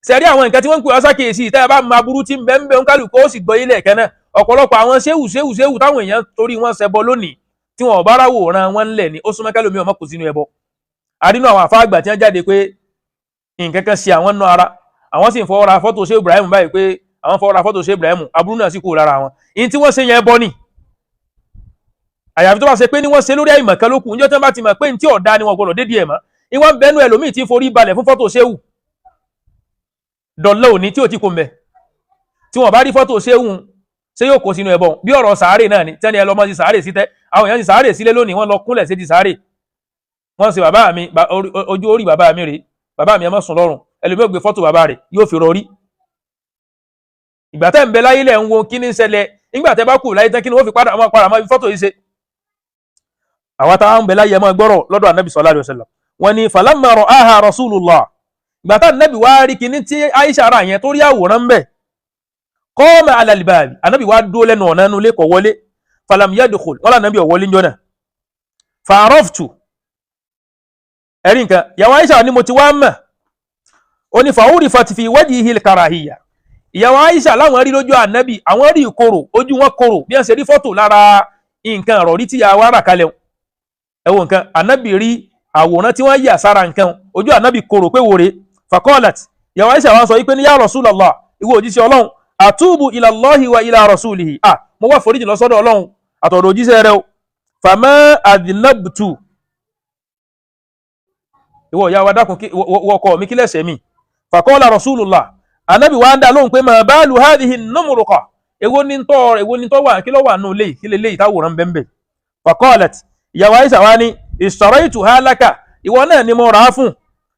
Sẹ̀rí àwọn nǹkan tí wọ́n ń pè wá sákèésí ìtẹ́ bá máa burú tí ń bẹ ń bẹ ń kálukú ó sì gbọ́ ilé ẹ̀kẹ́ náà. Ọ̀pọ̀lọpọ̀ àwọn séwù séwù séwù táwọn èèyàn torí wọ́n ṣẹbọ lónìí, tí wọn ò bá ráwòrán wọn ńlẹ̀ ni, ó súnmọ́ kẹ́lòmíì ọmọ kò sínú ẹbọ. Àrínú àwọn àfáà àgbà tí wọ́n jáde pé nǹkan kan ṣe àwọn nù ara àwọn, sì ń fọwọ́ ra fọ́tò ṣé Ibrahim báyìí, pé àwọn fọwọ́ ra fọ́tò ṣé Ibrahim, aburú náà sì kú lára wọn. Ìyẹn tí wọ́n ṣe yẹn bọ́ ni, àyàfi tó bá ṣe pé ní wọ́n ṣe lórí àìmọ̀kan lókù. Níjọ́ tí wọ́n bá ti mọ̀ pé ní tí ọ̀dá ni wọ́n gbọ́dọ̀ dédìí ẹ̀ mọ́. Ìwọ́n bẹnu ẹlòmíì tí ń forí balẹ̀ fún fọ́tò ṣéwù dọ̀lẹ́ òní tí ò ti kò mẹ́. Tí wọ́n bá rí fọ́tò ṣéwù, ṣé yóò kó sínú ẹbọ? Bí ọ̀rọ̀ sàárè náà ni, tẹ́ni ẹ lọ́mọ sí sàárè sí tẹ́. Àwọn èèyàn sí sàárè sílé lónìí, wọ́n lọ kúnlẹ̀ sí ti sàárè. Wọ́n ṣe bàbá mi, ojú orí bàbá mi rèé, bàbá mi ẹ má sùn lọ́rùn. Ẹlòmíì ò gbé fọ́tò bàbá rẹ̀ yóò fi rọrí. Ìgbà tẹ́ ń bẹ láyé lẹ̀ ń wo kí ní ń ṣẹlẹ̀. Nígbà tẹ́ bá kù láyé tán, kí ni wọ́n fi padà máa padà máa fi fọ́tò yìí ṣe? Àwọn táwọn ń bẹ láyé, ẹ máa gbọ́rọ̀ lọ́dọ̀ anabi sallallahu alaihi wasallam. Wọ́n ní falamma ra'aha rasulullah, ìgbà tá anabi wá rí kíní tí Aisha ra yẹn, tó rí àwòrán ń bẹ, qama ala al-bab, anabi wá dúró lẹ́nu ọ̀nà nulẹ̀, kọ̀ wọlé. Falam yadkhul, wọ́n lànà bí ọ̀ wọlé njọ́ náà. Fa'araftu, ẹ̀rí nǹkan, ìyàwó Aisha ni mo ti wá mọ̀. Ó ní fa'urifat fi wajhihi al-karahiyya. Ìyàwó Aisha láwọn rí lójú ànábì, àwọn rí ìkorò, ojú wọn korò bí wọ́n ṣe rí fọ́tò lára nǹkan ọ̀rọ̀ rí tí ìyàwó ara kalẹ̀. Ẹ wo nǹkan, ànábì rí àwòrán tí wọ́n yà sára nǹkan, ojú ànábì korò pé wòre. Faqalat, ìyàwó Aisha wọn sọ wípé ní ya Rasulallah, ìwọ òjíṣẹ́ Ọlọ́run, atubu ila Allahi wa ila rasulihi, ah, mo wá foríjì lọ sọ́dọ̀ Ọlọ́run àtọ̀dọ̀ òjíṣẹ́ rẹ̀ o. Fama adhnabtu, ìwọ ìyá wa dákun, ìwọ ọkọ mi, kí lẹ̀ṣẹ̀ mi? Faqala Rasulullah, Anabi wa ń dá lóhùn pé ma balu hadhihi numruqa, èwo ni tọ́, èwo ni tọ́ wà, kí ló wà nù léyìí, kí lè léyìí táwòrán bẹ́ẹ̀? Faqalat, ìyàwó Aisha wa ní ishtaraytuha laka, ìwọ náà ni mo rà á fún,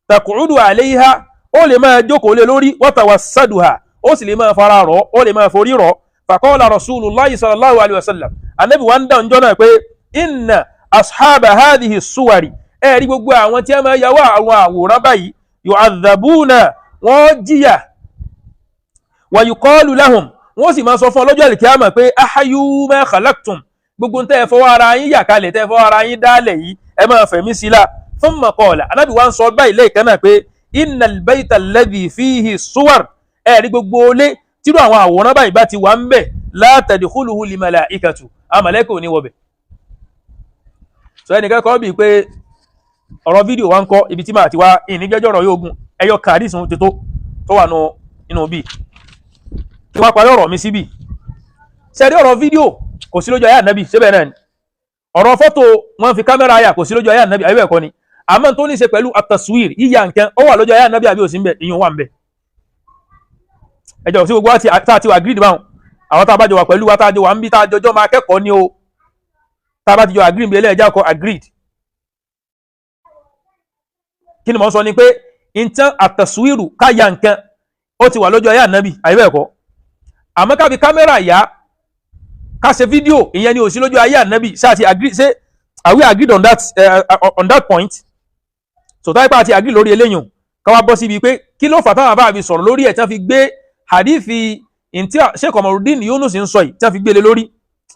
taqudu alayha, ó lè máa jókòó lé lórí, wa tawassaduha, ó sì lè máa fara rọ̀, ó lè máa forí rọ̀. Faqala rasulullahi sallallahu alayhi wa sallam, anabi wa ń dá ọjọ́ náà pé inna ashaba hadhihi suwari, ẹ rí gbogbo àwọn tí a máa yàwó àwọn àwòrán báyìí, yu'adhabuna, wọ́n jìyà, wa yuqalu lahum, wọ́n sì máa sọ fún ọlọ́jọ́ àlìkíyàmà pé ahayu ma khalaqtum, gbogbo tẹ́ ẹ fọwọ́ ara yín yà kalẹ̀, tẹ́ ẹ fọwọ́ ara yín dálẹ̀ yìí, ẹ máa fẹ̀mí sí la. Thumma qala, anábì wa ń sọ báyìí lẹ́ẹ̀kan náà pé innal bayta alladhi fihi suwar, ẹ rí gbogbo olé tírú àwọn àwòrán báyìí bá ti wà ń bẹ̀, la tadkhuluhu li malaikatu, àwọn màláíkà ò ní wọbẹ̀. Sọ ẹnìkan kọ́ bíi pé ọ̀rọ̀ fídíò wa ń kọ́ ibi tí màá ti wá ìníjẹ́jọ́ ọ̀rọ̀ yóò gun ẹyọ kàdí sùn ti tó wà nínú bíi kí wọ́n parí ọ̀rọ̀ mi síbí. Sẹ́rí ọ̀rọ̀ fídíò kò sí lójú ayé ànábì síbẹ̀ náà ni ọ̀rọ̀ fọ́tò wọ́n fi kámẹ́rà yà kò sí lójú ayé ànábì, àbí bẹ́ẹ̀ kọ́ ni? Àmọ́ tó ní í ṣe pẹ̀lú àtàswìr, yíya nǹkan, ó wà lójú ayé ànábì àbí òsì ń bẹ̀? Ìyún wà ń bẹ̀. Ẹjọ́ sí gbogbo wa tá a ti wà agreed báwọn, àwọn tá a bá jọ wà pẹ̀lú wa, tá a jọ wà ń bí, tá a jọjọ́ máa kẹ́kọ̀ọ́ ni o, tá a bá ti jọ agree ń bí ẹlẹ́ẹ̀já kọ agreed. Kí ni mò ń sọ ni pé nǹkan àtàswìrù ká ya nǹkan ó ti wà lójú ayé ànábì, àbí bẹ́ẹ̀ kọ́? Àmọ́ ká fi kámẹ́rà yá, ká ṣe fídíò, ìyẹn ni ò sí lójú ayé ànábì. Ṣé àti agree? Ṣé are we agreed on that point? So táyé pa àti agree lórí eléyìn, ká wá bọ́ síbi pé kí ló fà táwọn àbá mi sọ̀rọ̀ lórí ẹ̀ tí wọ́n fi gbé hadithi ntí Sheikh Komarudin Yunus ń sọ yìí, tí wọ́n fi gbélé lórí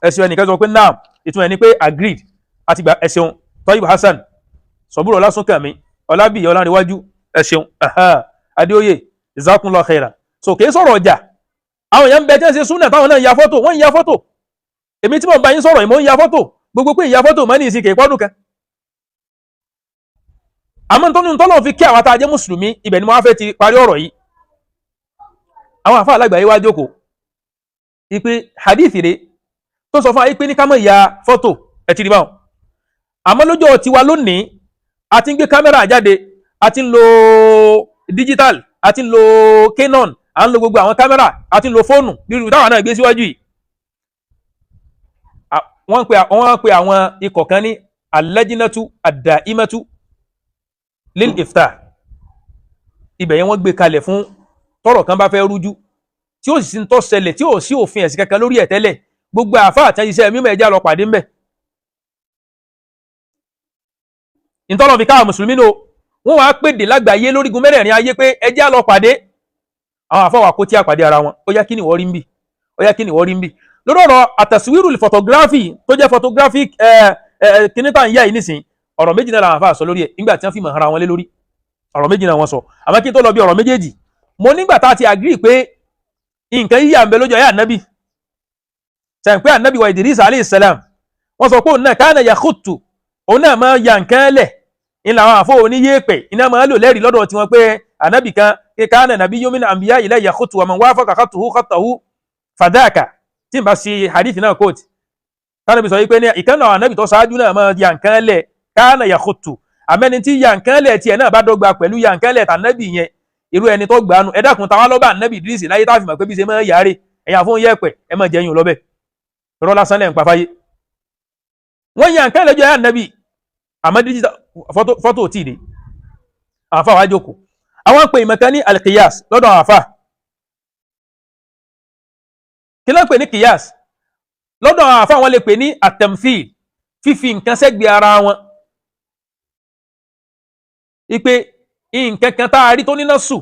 ẹ̀sìn. Ẹnìkan sọ pé naam, ìtumọ̀ ẹni pé agreed àti gba. Ẹ̀sìn Toyib Hasan sọ̀búrò ọlásùnkànmí ọlábìyí ọlárẹ̀wájú, ẹ̀sìn adéoyè, jazakumullahu khairan. So kì í sọ̀rọ̀ ọjà, àwọn èèyàn ń bẹ tí wọ́n ṣe súnà táwọn náà ń ya fọ́tò, wọ́n ń ya fọ́tò. Èmi tí mò ń bá yín sọ̀rọ̀ yìí, mò ń ya fọ́tò. Gbogbo pé ìya fọ́tò mọ́ ní ìsìn kì í pọ́dún kan. Àmọ́ tó ní tọ́lọ́ fi kí àwọn tá a jẹ́ mùsùlùmí, ibẹ̀ ni mo wá fẹ́ ti parí ọ̀rọ̀ yìí. Àwọn àfáà alágbàáyé wá jókòó ipe hadith rẹ̀ tó sọ fún wa pé ní ká má ya fọ́tò, ẹ ti rí báwọn. Àmọ́ lójó tiwa lónìí, a ti ń gbé kámẹ́rà jáde, a ti ń lo digital, a ti ń lo Canon, à ń lo gbogbo àwọn kámẹ́rà, a ti ń lo fóònù nírú táwọn náà gbé síwájú yìí. Wọ́n pe àwọn ikọ̀ kan ní al-lajnatu ad-da'imatu lil ifta. Ibẹ̀ yẹn wọ́n gbé kalẹ̀ fún tọ́rọ̀ kan bá fẹ́ rújú, tí ó sì ń tọ́ ṣẹlẹ̀, tí ò sí òfin ẹ̀sìn kankan lórí ẹ̀ tẹ́lẹ̀, gbogbo àfa àti iṣẹ́ mímọ́ ẹja lọ pàdé ńbẹ̀. Ìtọ́lọ̀ fi káwọn mùsùlùmí nù, wọ́n wàá pèdè lágbàáyé lórígun mẹ́rẹ̀ẹ̀rin ayé pé ẹjẹ́ lọ pàdé. Àwọn àfọwà kó tí a pàdé ara wọn, ó yá, kí ni wọ́n rí ń bì? Ó yá, kí ni wọ́n rí ń bì lórí ọ̀rọ̀ àtàsíwírù photography tó jẹ́ photographic kíní tá à ń yá yìí nísìn? Ọ̀rọ̀ méjì náà làwọn àfáà sọ lórí ẹ̀ nígbà tí wọ́n fi mọ̀ ara wọn lé lórí. Ọ̀rọ̀ méjì náà wọ́n sọ. Àmọ́ kí n tó lọ bí ọ̀rọ̀ méjèèjì, mo nígbà tá a ti agree pé nǹkan yíyà ń bẹ lójú ayé ànábì, sẹ́yìn pé ànábì wa Idris alayhi salam, wọ́n sọ pé òun náà kana yakhutu, òun náà máa ya nǹkan lẹ̀. Ńlá àwọn àfọ oníyèpẹ̀ iná máa lò lẹ́rìí lọ́dọ̀ tiwọn pé ànábì kan kana nabiyyun min anbiya'i la yakhutu wa man wafaqa khatuhu khatahu fadhaka, tí n bá ṣe hadith náà kóòtù tánàbí sọ wípé ní ìkànnà ànábì tó ṣáájú náà máa ya nǹkan lẹ̀, kana yakhutu, àmẹ́ni tí ya nǹkan lẹ̀ tiẹ̀ náà bá dọ́gba pẹ̀lú ya nǹkan lẹ̀ tànábì yẹn, irú ẹni tó gbanu. Ẹ dákun, táwa lọ́ba ànábì Idris láyé tá a fi mọ̀ pé bí ṣe máa yáre? Ẹ̀yà fún yẹ̀pẹ̀ ẹ máa jẹyìn lọ́bẹ̀, rọ́ lásán lẹ́ ń pa fáyé. Wọ́n ya nǹkan lẹ́jọ́ ayé ànábì, àmọ́ digital fọ́tò ò tí ì dé. Àwọn afá wa jókòó, àwọn ń pè ìmọ̀kan ní alqiyas lọ́dọ̀ àwọn afá. Kí ló ń pè ní qiyas lọ́dọ̀ àwọn afá? Wọn lè pè ní at-tamthil, fífi nǹkan sẹ́gbẹ̀ẹ́ ara wọn, ipe nǹkan kan tá a rí tó níná sù.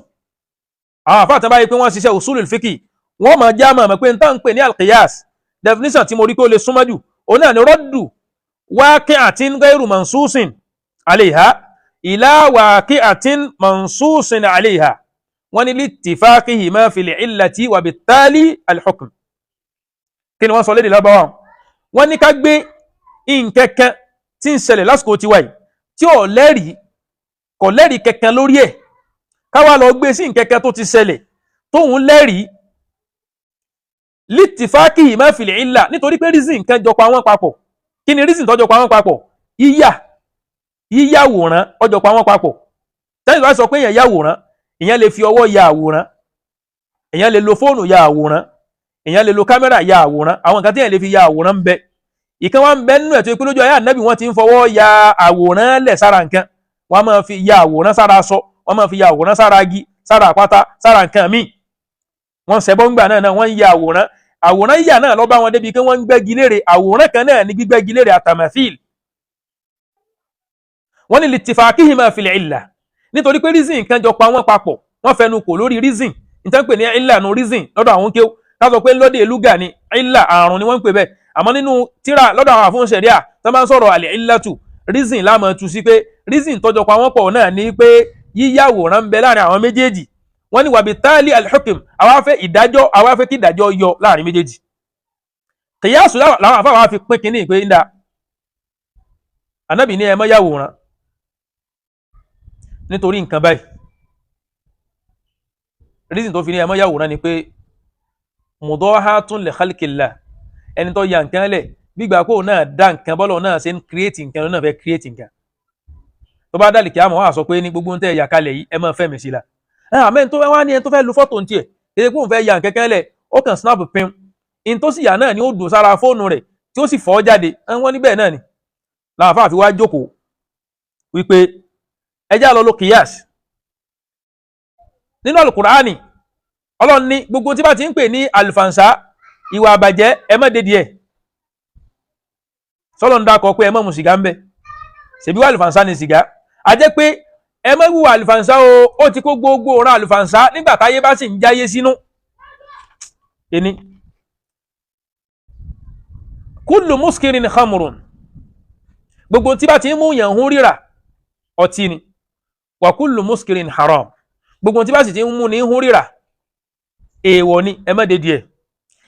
Àwọn afá àtàbáyé pé wọ́n ṣiṣẹ́ usulul fiqh, wọ́n máa já mọ̀ pé n tá ń pè ní alqiyas, definition tí mo rí pé ó lè súnmọ́ jù, òun náà ni raddu waqi'atin ghayru mansusin alayha ila waqi'atin mansusin alayha, wọ́n ní littifaqihima fil illati wa bittali al-hukm. Kí ni wọ́n sọ lédè lábáwá? Wọ́n ní ká gbé nǹkankan tí ń ṣẹlẹ̀ lásìkò tiwa yìí tí ò lẹ́rìí, kò lẹ́rìí kankan lórí ẹ̀, ká wá lọ gbé sí nǹkankan tó ti ṣẹlẹ̀ tóun lẹ́rìí, littifaqihima fil illa, nítorí pé reason nǹkan jọ pa wọ́n papọ̀. Kí ni reason tó jọ pa wọ́n papọ̀? Yíyàwòrán ó jọ pa wọ́n papọ̀. Tẹ́lẹ̀ wá sọ pé èèyàn yàwòrán, ìyẹn lè fi ọwọ́ ya àwòrán. Èèyàn lè lo fóònù ya àwòrán, èèyàn lè lo kámẹ́rà ya àwòrán. Àwọn nǹkan tí èèyàn lè fi ya àwòrán ń bẹ. Ìkan wá ń bẹ nínú ẹ̀ tó pé lójú ayé ànábì wọ́n ti ń fọwọ́ ya àwòrán lẹ̀ sára nǹkan. Wọ́n máa fi ya àwòrán sára aṣọ, wọ́n máa fi ya àwòrán sára igi, sára àpáta, sára nǹkan míì. Wọ́n ṣẹbọ ńgbà náà wọ́n ń ya àwòrán. Àwòrán yíyà náà lọ bá wọn débi pé wọ́n ń gbẹ́gi lére. Àwòrán kan náà ní gbígbẹ́gi lére àtàmàfíìl. Wọ́n ní litifakihima fil illa, nítorí pé reason nǹkan jọ pa wọ́n papọ̀, wọ́n fẹnu kò lórí reason. Nítorí pé ní illa nu reason lọ́dọ̀ àwọn kéw, ká sọ pé lóde lúgà ni illa, àrùn ni wọ́n ń pè bẹ́ẹ̀. Àmọ́ nínú tíra lọ́dọ̀ àwọn àfún ṣẹ̀ríà tó máa ń sọ̀rọ̀ àlẹ́ illatu, reason láàmú tu sí pé reason tọ́jọ́ pa wọ́n pọ̀ náà ní pé yíyàwòrán ń bẹ láàrin àwọn méjèèjì. Wọ́n ní wàbí táàlì alhukim, àwa fẹ́ ìdájọ́, àwa fẹ́ kí ìdájọ́ yọ láàrin méjèèjì. Kìyàsù làwọn àfáà fi pín kínní pé ń da ànábì ní ẹ má yàwòrán nítorí nǹkan báyìí. Reason tó fi ní ẹ má yàwòrán ni pé mudahatun li khalqillah, ẹni tó ya nǹkan lẹ̀ gbígbà kó náà dá nǹkan, bọ́lọ̀ náà ṣe ń create nǹkan, náà fẹ́ create nǹkan. Tó bá dàlì kí á mọ̀ wá sọ pé ní gbogbo ń tẹ́ ẹ̀yà kalẹ̀ yìí, ẹ máa fẹ́ mi sí la. Àmẹ́ tó wá ní ẹni tó fẹ́ lu fọ́tò ń tiẹ̀ kéde pé òun fẹ́ ya nǹkan kan lẹ̀, ó kàn snap pin in tó sì yà náà ni ó dùn sára fóònù rẹ̀ tí ó sì fọ́ jáde. Wọ́n níbẹ̀ náà ni làwọn afáà fi wá jókòó wípé ẹjẹ́ lọ lo kìyàs nínú alukur'ani. Ọlọ́run ní gbogbo tí bá ti ń pè ní àlùfànṣá, ìwà àbàjẹ́, ẹ má dédìí ẹ̀. Sọlọ́ ń dákọ̀ pé ẹ má mu sìgá ń bẹ, ṣèbí wà àlùfànṣá ni sìgá. A jẹ́ pé ẹ má wùwà àlùfànṣá o, ó ti kó gbogbo ọ̀ràn àlùfànṣá nígbà táyé bá sì ń jáyé sínú. Ẹni kullu muskirin khamrun, gbogbo tí bá ti ń mú yàn hún ríra, ọtí ni. Wa kullu muskirin haram, gbogbo tí bá sì ti ń mú ní hún ríra, èèwọ̀ ni, ẹ má dédìí ẹ̀.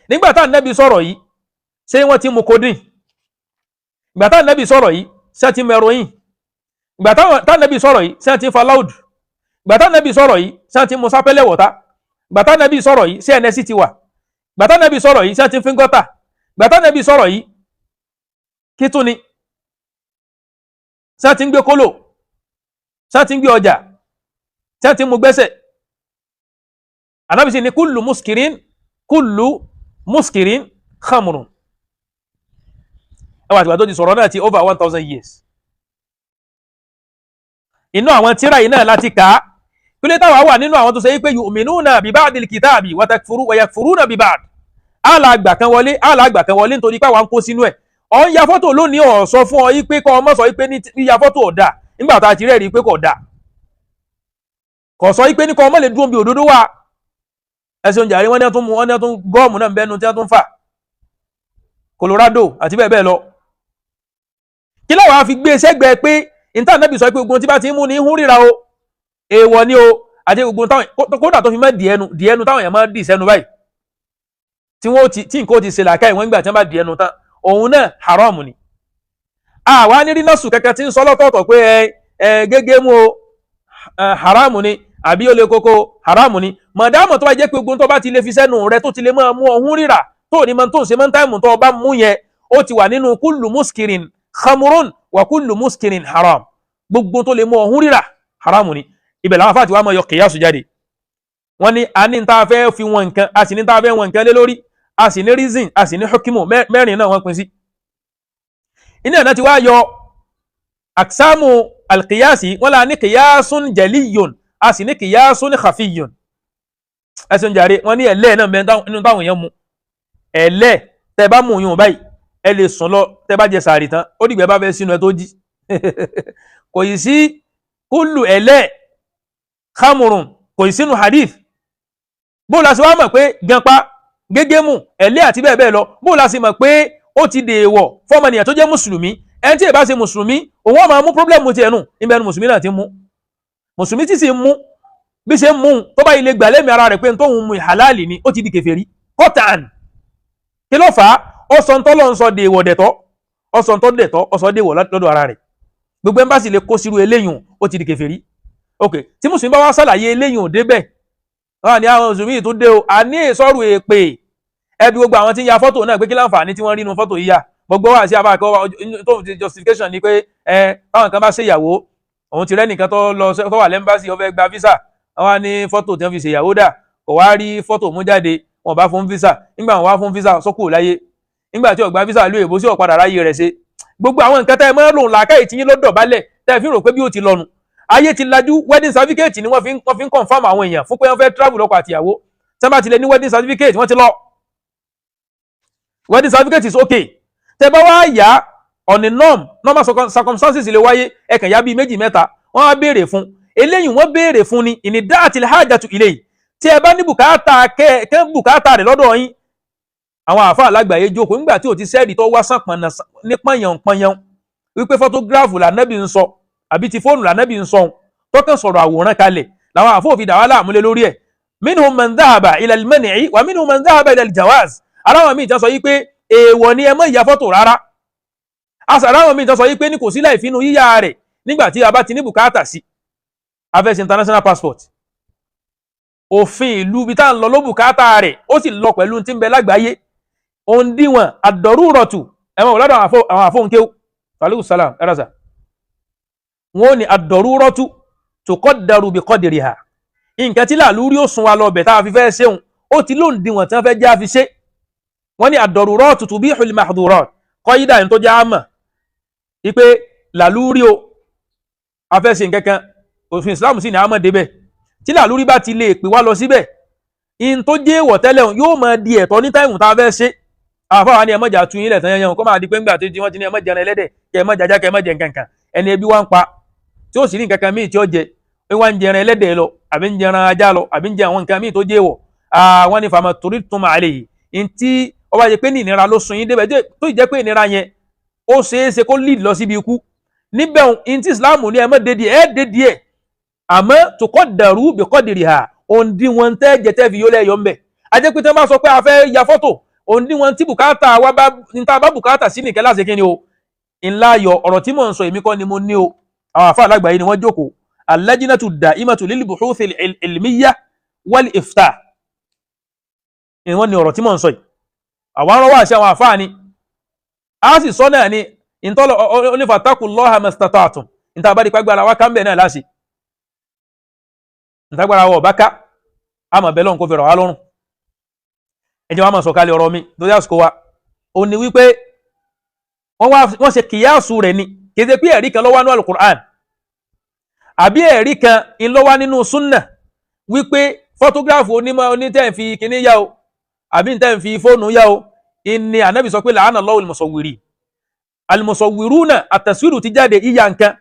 Nígbà tá ànábì sọ̀rọ̀ yìí, ṣé wọ́n ti mú codeine? Ìgbà tá ànábì sọ̀rọ̀ yìí, ṣé ti mú heroin? Ìgbà tá ànábì sọ̀rọ̀ yìí, ṣé ti fa loud? Ìgbà tá ànábì sọ̀rọ̀ yìí, ṣé ti mú sápẹ́lẹ̀ wọ̀tá? Ìgbà tá ànábì sọ̀rọ̀ yìí, ṣé NSC ti wà? Ìgbà tá ànábì sọ̀rọ̀ yìí, ṣé ti fín gọ́tà? Ìgbà tá ànábì sọ̀rọ̀ yìí, kí tún ni? Ṣé ti ń gbé kólò? Ṣé ti ń gbé ọjà? Ṣé ti ń mú gbẹ́sẹ̀? Ànábì sì ní kullu muskirin, kullu muskirin khamrun. Ẹwà àtìgbà tó ti sọ̀rọ̀ náà ti over 1,000 years. Inú àwọn tíra yìí náà láti kà á pílẹ̀ táwa wà nínú àwọn tó ṣe pé yu'minuna bi ba'dil kitabi wa yakfuruna bi ba'd. Àlàgbà kan wọlé, àlàgbà kan wọlé, nítorí pé àwa ń kó sínú ẹ̀. Ọ̀ ń ya fọ́tò lónìí, ọ̀ sọ fún ọ yí pé kọ́ ọmọ sọ yí pé ní yíya fọ́tò ọ̀dà nígbà tá a ti rẹ́ẹ̀rí pé kò dà. Kò sọ yí pé ní kọ́ ọmọ lè dúró bí òdodo wà. Ẹsẹ̀ oúnjẹ àrí, wọ́n ní wọ́n tún mú, wọ́n ní wọ́n tún gọ́ọ̀mù náà bẹ́nu tí wọ́n tún fà, Colorado àti bẹ́ẹ̀ bẹ́ẹ̀ lọ. Kí láwọn á fi gbé sẹ́gbẹ̀ẹ́ pé ìta sọ pé ogun tí bá ti ń mú ní hún ríra o, èèwọ̀ ni o, àti ogun táwọn kódà tó fi mọ́ di ẹnu, di ẹnu táwọn èèyàn máa dì sẹ́nu báyìí, tí wọ́n ti tí nǹkan ó ti ṣe làákàyè wọ́n gbà tí wọ́n bá di ẹnu tán, òun náà haram ni. Àwa ní rí nọ́ọ̀sù kankan tí ń sọ lọ́tọ̀ọ̀tọ̀ pé ẹ ẹ gégé mú o, haram ni, àbí ó lè kókó, haram ni. Mọ̀dámọ̀ tó bá jẹ́ pé ogun tó bá ti lè fi sẹ́nu rẹ tó ti lè máa mú ọ̀hún rírà tó ní máa tó ń ṣe máa ń táìmù tó bá mú yẹn, ó ti wà nínú kullu muskirin khamrun wa kullu muskirin haram. Gbogbo tó lè mú ọ̀hún rírà, haram ni. Ibẹ̀ làwọn afáàtì wa máa yọ kìyàsù jáde. Wọ́n ní a ní tá a fẹ́ fi wọn nǹkan, a sì ní tá a fẹ́ wọn nǹkan lé lórí, a sì ní reason, a sì ní hukimu. Mẹ́rin náà wọ́n pín sí. Iná náà ti wá yọ aksamu alkiyasi. Wọ́n la ní kiyasun jaliyun, a sì ní kiyasun khafiyun. Ẹsẹ̀ ń jàre, wọ́n ní ẹ̀lẹ́ náà mẹ́rin nínú táwọn èèyàn mu. Ẹ̀lẹ́ tẹ́ bá mú yún báyìí, ẹ lè sùn lọ. Tẹ́ bá jẹ sàárì tán, ó dìgbà bá fẹ́ sínú ẹ tó jí. Kò yìí sí kullu ẹ̀lẹ́ khamurun, kò yìí sínú hadith. Bó la ṣe wá mọ̀ pé ganpa, gégémù, ẹ̀lẹ́ àti bẹ́ẹ̀ bẹ́ẹ̀ lọ, bó la ṣe mọ̀ pé ó ti dèèwọ̀ fọ́mọnìyàn tó jẹ́ mùsùlùmí? Ẹni tí ì bá ṣe mùsùlùmí, òun ó máa mú problem tiẹ̀ nù níbẹ̀ ni. Mùsùlùmí náà ti mú, mùsùlùmí tí sì ń mú, bí ṣe ń mú, tó bá ilé gbà lẹ́mìí ara rẹ̀ pé tóun mu halali ni, ó ti di kèfèrí kọ́tàn. Kí ló fà á? Ó sọ ntọ́ lọ́n sọ dèèwọ̀ dẹ̀tọ́, ó sọ ntọ́ dẹ̀tọ́, ó sọ dèèwọ̀ lọ́dọ̀ ara rẹ̀. Gbogbo ẹ̀ńbàṣì lè kó sírú eléyìí, ó ti di kèfèrí. Ok, tí mùsùlùmí bá wá ṣàlàyé eléyìí ò débẹ̀, wọ́n ní àwọn mùsùlùmí tó dé o, àní ìsọ̀rù èpè ẹbí gbogbo àwọn tí ń ya fọ́tò náà pé kí láǹfààní tí wọ́n rí inú fọ́tò yíyà. Gbogbo wa sí abáàkọ́ tó ti justification ni pé ẹ táwọn kan bá ṣe ìyàwó, òun ti rẹ́ nìkan tó lọ tó wà lẹ́mbàsì, ó fẹ́ gba visa, wọ́n á ní fọ́tò tí wọ́n fi ṣe ìyàwó dà. Kò wá rí fọ́tò mú jáde, wọn bá fún visa. Nígbà wọn wá fún visa, sọ́kù láyé. Nígbà tí ó gba visa lóye bó sí ọ̀padà ráyè rẹ̀ ṣe. Gbogbo àwọn nǹkan tẹ́ ẹ mọ́ lòun làákàyè tí yín ló dọ̀bálẹ̀ tẹ́ ẹ fi rò pé bí ó ti lọ́nu. Ayé ti lajú. Wedding certificate ni wọ́n fi ń confirm àwọn èèyàn fún pé wọ́n fẹ́ travel lọ́kọ àtìyàwó. Tí wọ́n bá ti lè ní wedding certificate, wọ́n ti lọ. Wedding certificate is okay. Tẹ́ bá wá yá on a normal circumstances lè wáyé, ẹ kàn yá bíi méjì mẹ́ta, wọ́n á béèrè fún eléyìí. Wọ́n béèrè fún ni ìní da'atil hajatu ilayhi, tí ẹ bá ní bùkátà kẹ́ bùkátà rẹ̀ lọ́dọ̀ yín. Àwọn àáfàá alágbàáyé jókòó nígbà tí ò ti sẹ́ẹ̀dì tó wá sàn pọ̀nà ní pọ̀nyàn pọ̀nyàn wípé photograph lànàbì ń sọ àbí ti fóònù lànàbì ń sọ, tọkàn sọ̀rọ̀ àwòrán kalẹ̀ làwọn àfọ òfin dàwálà àmúlé lórí ẹ̀. Minhum man dhahaba ila al-man'i wa minhum man dhahaba ila al-jawaz. Aláwọn míì tán sọ yí pé èèwọ̀ ni, ẹ má ya fọ́tò rárá. Aláwọn míì tán sọ yí pé ní kò sí láì fínú yíyá rẹ̀ nígbà tí a bá ti ní bùkátà sí afẹ́sí international passport. Òfin ìlú ibi tá à ń lọ ló bùkátà rẹ̀, ó sì lọ pẹ̀lú tí ń bẹ lágbàáyé òǹdíwọ̀n ad-daruratu. Ẹ̀wọ̀n lọ́dọ̀ àwọn àfóhùnkéwù aleykum salam ẹ̀rọ̀sà, wọ́n ní ad-daruratu tuqaddaru bi qadriha. Nǹkan tí làlúrí ó sun wa lọ bẹ̀ tá a fi fẹ́ ṣeun, ó ti lóǹdíwọ̀n tí wọ́n fẹ́ já fi ṣe. Wọ́n ní ad-daruratu tubihul mahdhurat, kọ́yídà ní tó já mọ̀ wípé làlúrí o, a fẹ́ ṣe nǹkan kan, òfin Islam sì ní àmọ́ débẹ̀. Tí làlúrí bá ti lè pè wá lọ síbẹ̀, in tó jẹ́ èèwọ̀ tẹ́lẹ̀ yóò máa di ẹ̀tọ́ ní time tá a fẹ́ ṣe. Àfáà ni ẹ má jà tún yín lẹ̀ tán yẹn, kó máa di pé ńgbà tí wọ́n ti ní ẹ má jẹran ẹlẹ́dẹ̀, kẹ ẹ má jajá, kẹ ẹ má jẹ nǹkan kan. Ẹni ebi wá ń pa tí ó sì ní nǹkan kan míì tí ó jẹ, pé wọ́n ń jẹran ẹlẹ́dẹ̀ lọ àbí ń jẹran ajá lọ àbí ń jẹ àwọn nǹkan míì tó jẹ́ èèwọ̀. Wọ́n ní fama torí tún máa lè yìí ntí ọba jẹ́ pé ní ìnira ló sun yín débẹ̀, tó jẹ́ pé ìnira yẹn ó ṣeé ṣe kó lead lọ síbi ikú níbẹ̀, ntí Islam ní ẹ má dédìí ẹ dédìí ẹ, àmọ́ tuqaddaru bi qadriha, òǹdíwọ̀n tẹ́ jẹ tẹ́ fi yólẹ̀ yọ ńbẹ̀. Ajẹ́ pé tí wọ́n bá sọ pé a fẹ́ ya fọ́tò, òǹdíwọ̀n tí bùkátà wa bá níta bá bùkátà sí nìkẹ́ láti kíni o ńlá yọ. Ọ̀rọ̀ tí mò ń sọ, èmi kọ́ ni mo ní o, àwọn àfa alágbàáyé ni wọ́n jókòó, al-lajnatu da'imatu lil buhuth al-ilmiyya wal ifta ni wọ́n ní ọ̀rọ̀ tí mò ń sọ yìí. Àwọn arọ́wọ́ àṣẹ àwọn àfáà ni a sì sọ náà ni ìtọ́lọ̀ onífàtàkùllaha mastata'tum. Níta bá di pàgbára wa ká ń bẹ̀ náà láṣẹ, ntagbara wọ bá ká, a mọ̀ bẹ́ẹ̀ lọ́n kó fi rọ̀ wá lọ́rùn. Ẹ jẹ́ wá máa sọ̀kalẹ̀ ọ̀rọ̀ mi lórí àsìkò wa. Ó ní wípé wọ́n ṣe kìyàsù rẹ̀ ni, kì í ṣe pé ẹ̀rí kan ló wà nínú alukur'an àbí ẹ̀rí kan ń ló wà nínú súnà wípé photograph onímọ̀ onítẹ̀ ń fi kíní yá o àbí ń tẹ́ ń fi fóònù yá o. Ìní ànábì sọ pé la'ana Allahu al-musawwirin, al-musawwiruna, àtẹ̀síwìrù ti jáde, yíya nǹkan.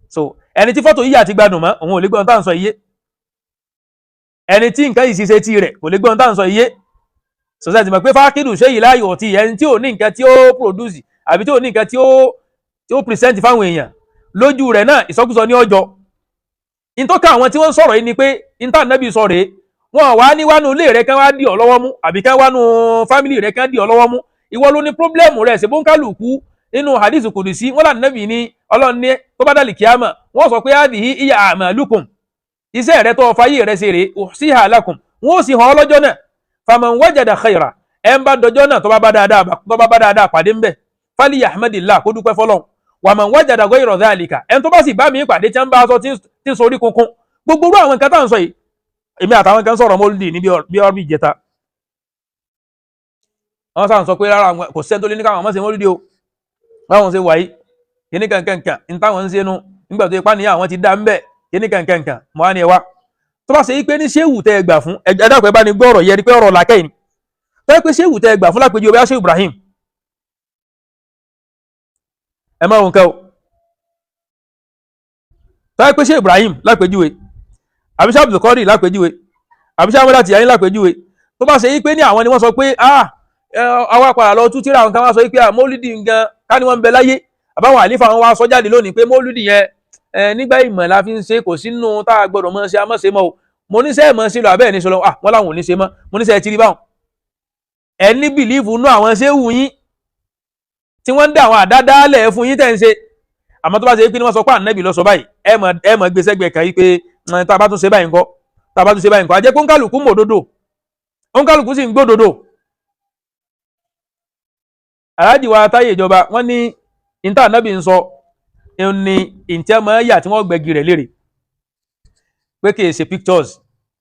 So ẹni tí fọ́tò yíyà ti gbádùn mọ́, òun ò lè gbọ́n tá à ń sọ iye. Ẹni tí nǹkan yìí ṣiṣẹ́ tí rẹ̀ kò lè gbọ́n tá à ń sọ iye. Society mọ̀ pé faqidu shay'i la yu'ti, ẹni tí ò ní nǹkan tí ó produce àbí tí ò ní nǹkan tí ó present fáwọn èèyàn, lójú rẹ̀ náà ìsọkúsọ ní ọjọ́. Ìtọ́ka àwọn tí wọ́n ń sọ̀rọ̀ yìí ni pé ìta nẹ́bí sọ rèé, wọn wá ní wánú ilé rẹ̀ kán wá dì ọ́ lọ́wọ́ mú àbí kán wánú family rẹ̀ kán dì ọ́ lọ́wọ́ mú. Ìwọ ló ní problem rẹ̀. Ṣe bóńkálùkù nínú hadith kùdùsí wọn là nẹ́bí ní Ọlọ́run ní tó bá dàlì kíámà, wọ́n sọ pé hadhihi hiya a'malukum, iṣẹ́ rẹ̀ tó fayé rẹ̀ ṣe rèé, uhsiha lakum, wọ́n ó sì hàn ọ́ lọ́jọ́ náà. Faman wajada khayra, ẹ̀ ń bá dọjọ́ náà tó bá dáadáa pàdé ńbẹ̀, falyahmadillah, kó dúpẹ́ fọlọ́run. Wa man wajada ghayra dhalika, ẹni tó bá sì bá mi pàdé tí wọ́n bá aṣọ tí ń sorí kunkun, gbogbo irú àwọn nǹkan tá à ń sọ yìí. Èmi àtàwọn kan sọ̀rọ̀ mọ́lúdì ní bí ọ̀rọ̀ ìjẹta, wọ́n sáà ń sọ pé rárá, kò sẹ́ni tó lé ní káwọn ọmọ ṣe mọ́lúdì o, báwọn ṣe wà yìí, kíní kankankan ní táwọn ń ṣe nu nígbà tó ipá níyà àwọn ti dá ń bẹ̀, kíní kankankan. Mọ́ á ní ẹ wá, tó bá ṣe yí pé ní ṣéwù tẹ́ ẹ gbà fún, ẹ dákun, ẹ bá ní gbọ́ ọ̀rọ̀ yẹ ni pé ọ̀rọ̀ làákẹ́ ni. Tó yẹ pé ṣéwù tẹ́ ẹ gbà fún, lápèjì ọbẹ̀ ṣéwù Ibrahim, ẹ má wọn kẹ́ o. Tó yẹ pé ṣéwù Ibrahim lápèjúwe, àbí ṣé Abdulkadir lápèjúwe, àbí ṣé Amúdá Tìjàní lápèjúwe, tó bá ṣe yí pé ní àwọn ni wọ́n sọ pé ah, àwa padà lọ tú tíra àwọn kan wá sọ yí pé mọ́lúdì ngan ká ní wọ́n ń bẹ láyé, àbáwọn àlífà wọn wá sọ jáde lónìí pé mọ́lúdì yẹn nígbà ìmọ̀ la fi ń ṣe, kò sínú tá a gbọ́dọ̀ mọ̀ ṣe amọ̀ṣe mọ́ o. Mo ní sẹ́ẹ̀ mọ̀ sí lọ abẹ́ẹ̀ ní sọ lọ, ah, wọ́n láwọn ò ní ṣe mọ́. Mo ní sẹ́ẹ̀ tiri báwọn ẹ ní belief nú àwọn ṣéwù yín tí wọ́n ń dá àwọn àdádálẹ̀ fún yín tẹ̀ ń ṣe. Àmọ́ tó bá ṣe pé ní wọ́n sọ pé ànábì lọ sọ báyìí, ẹ mọ̀ gbé sẹ́gbẹ̀ẹ́ kan yìí pé tá a bá tún ṣe báyìí ńkọ́, tá a bá tún ṣe báyìí ńkọ́. Àjẹ́ pé òǹkàlùkù mọ̀ òdodo, òǹkàlùkù sì ń gbódodo. Aláàjì wa táyé ìjọba, wọ́n ní ìta ànábì ń sọ ní ìtẹ́ mọ́ yà tí wọ́n gbẹ̀gì rẹ̀ lérè pé kì í ṣe pictures.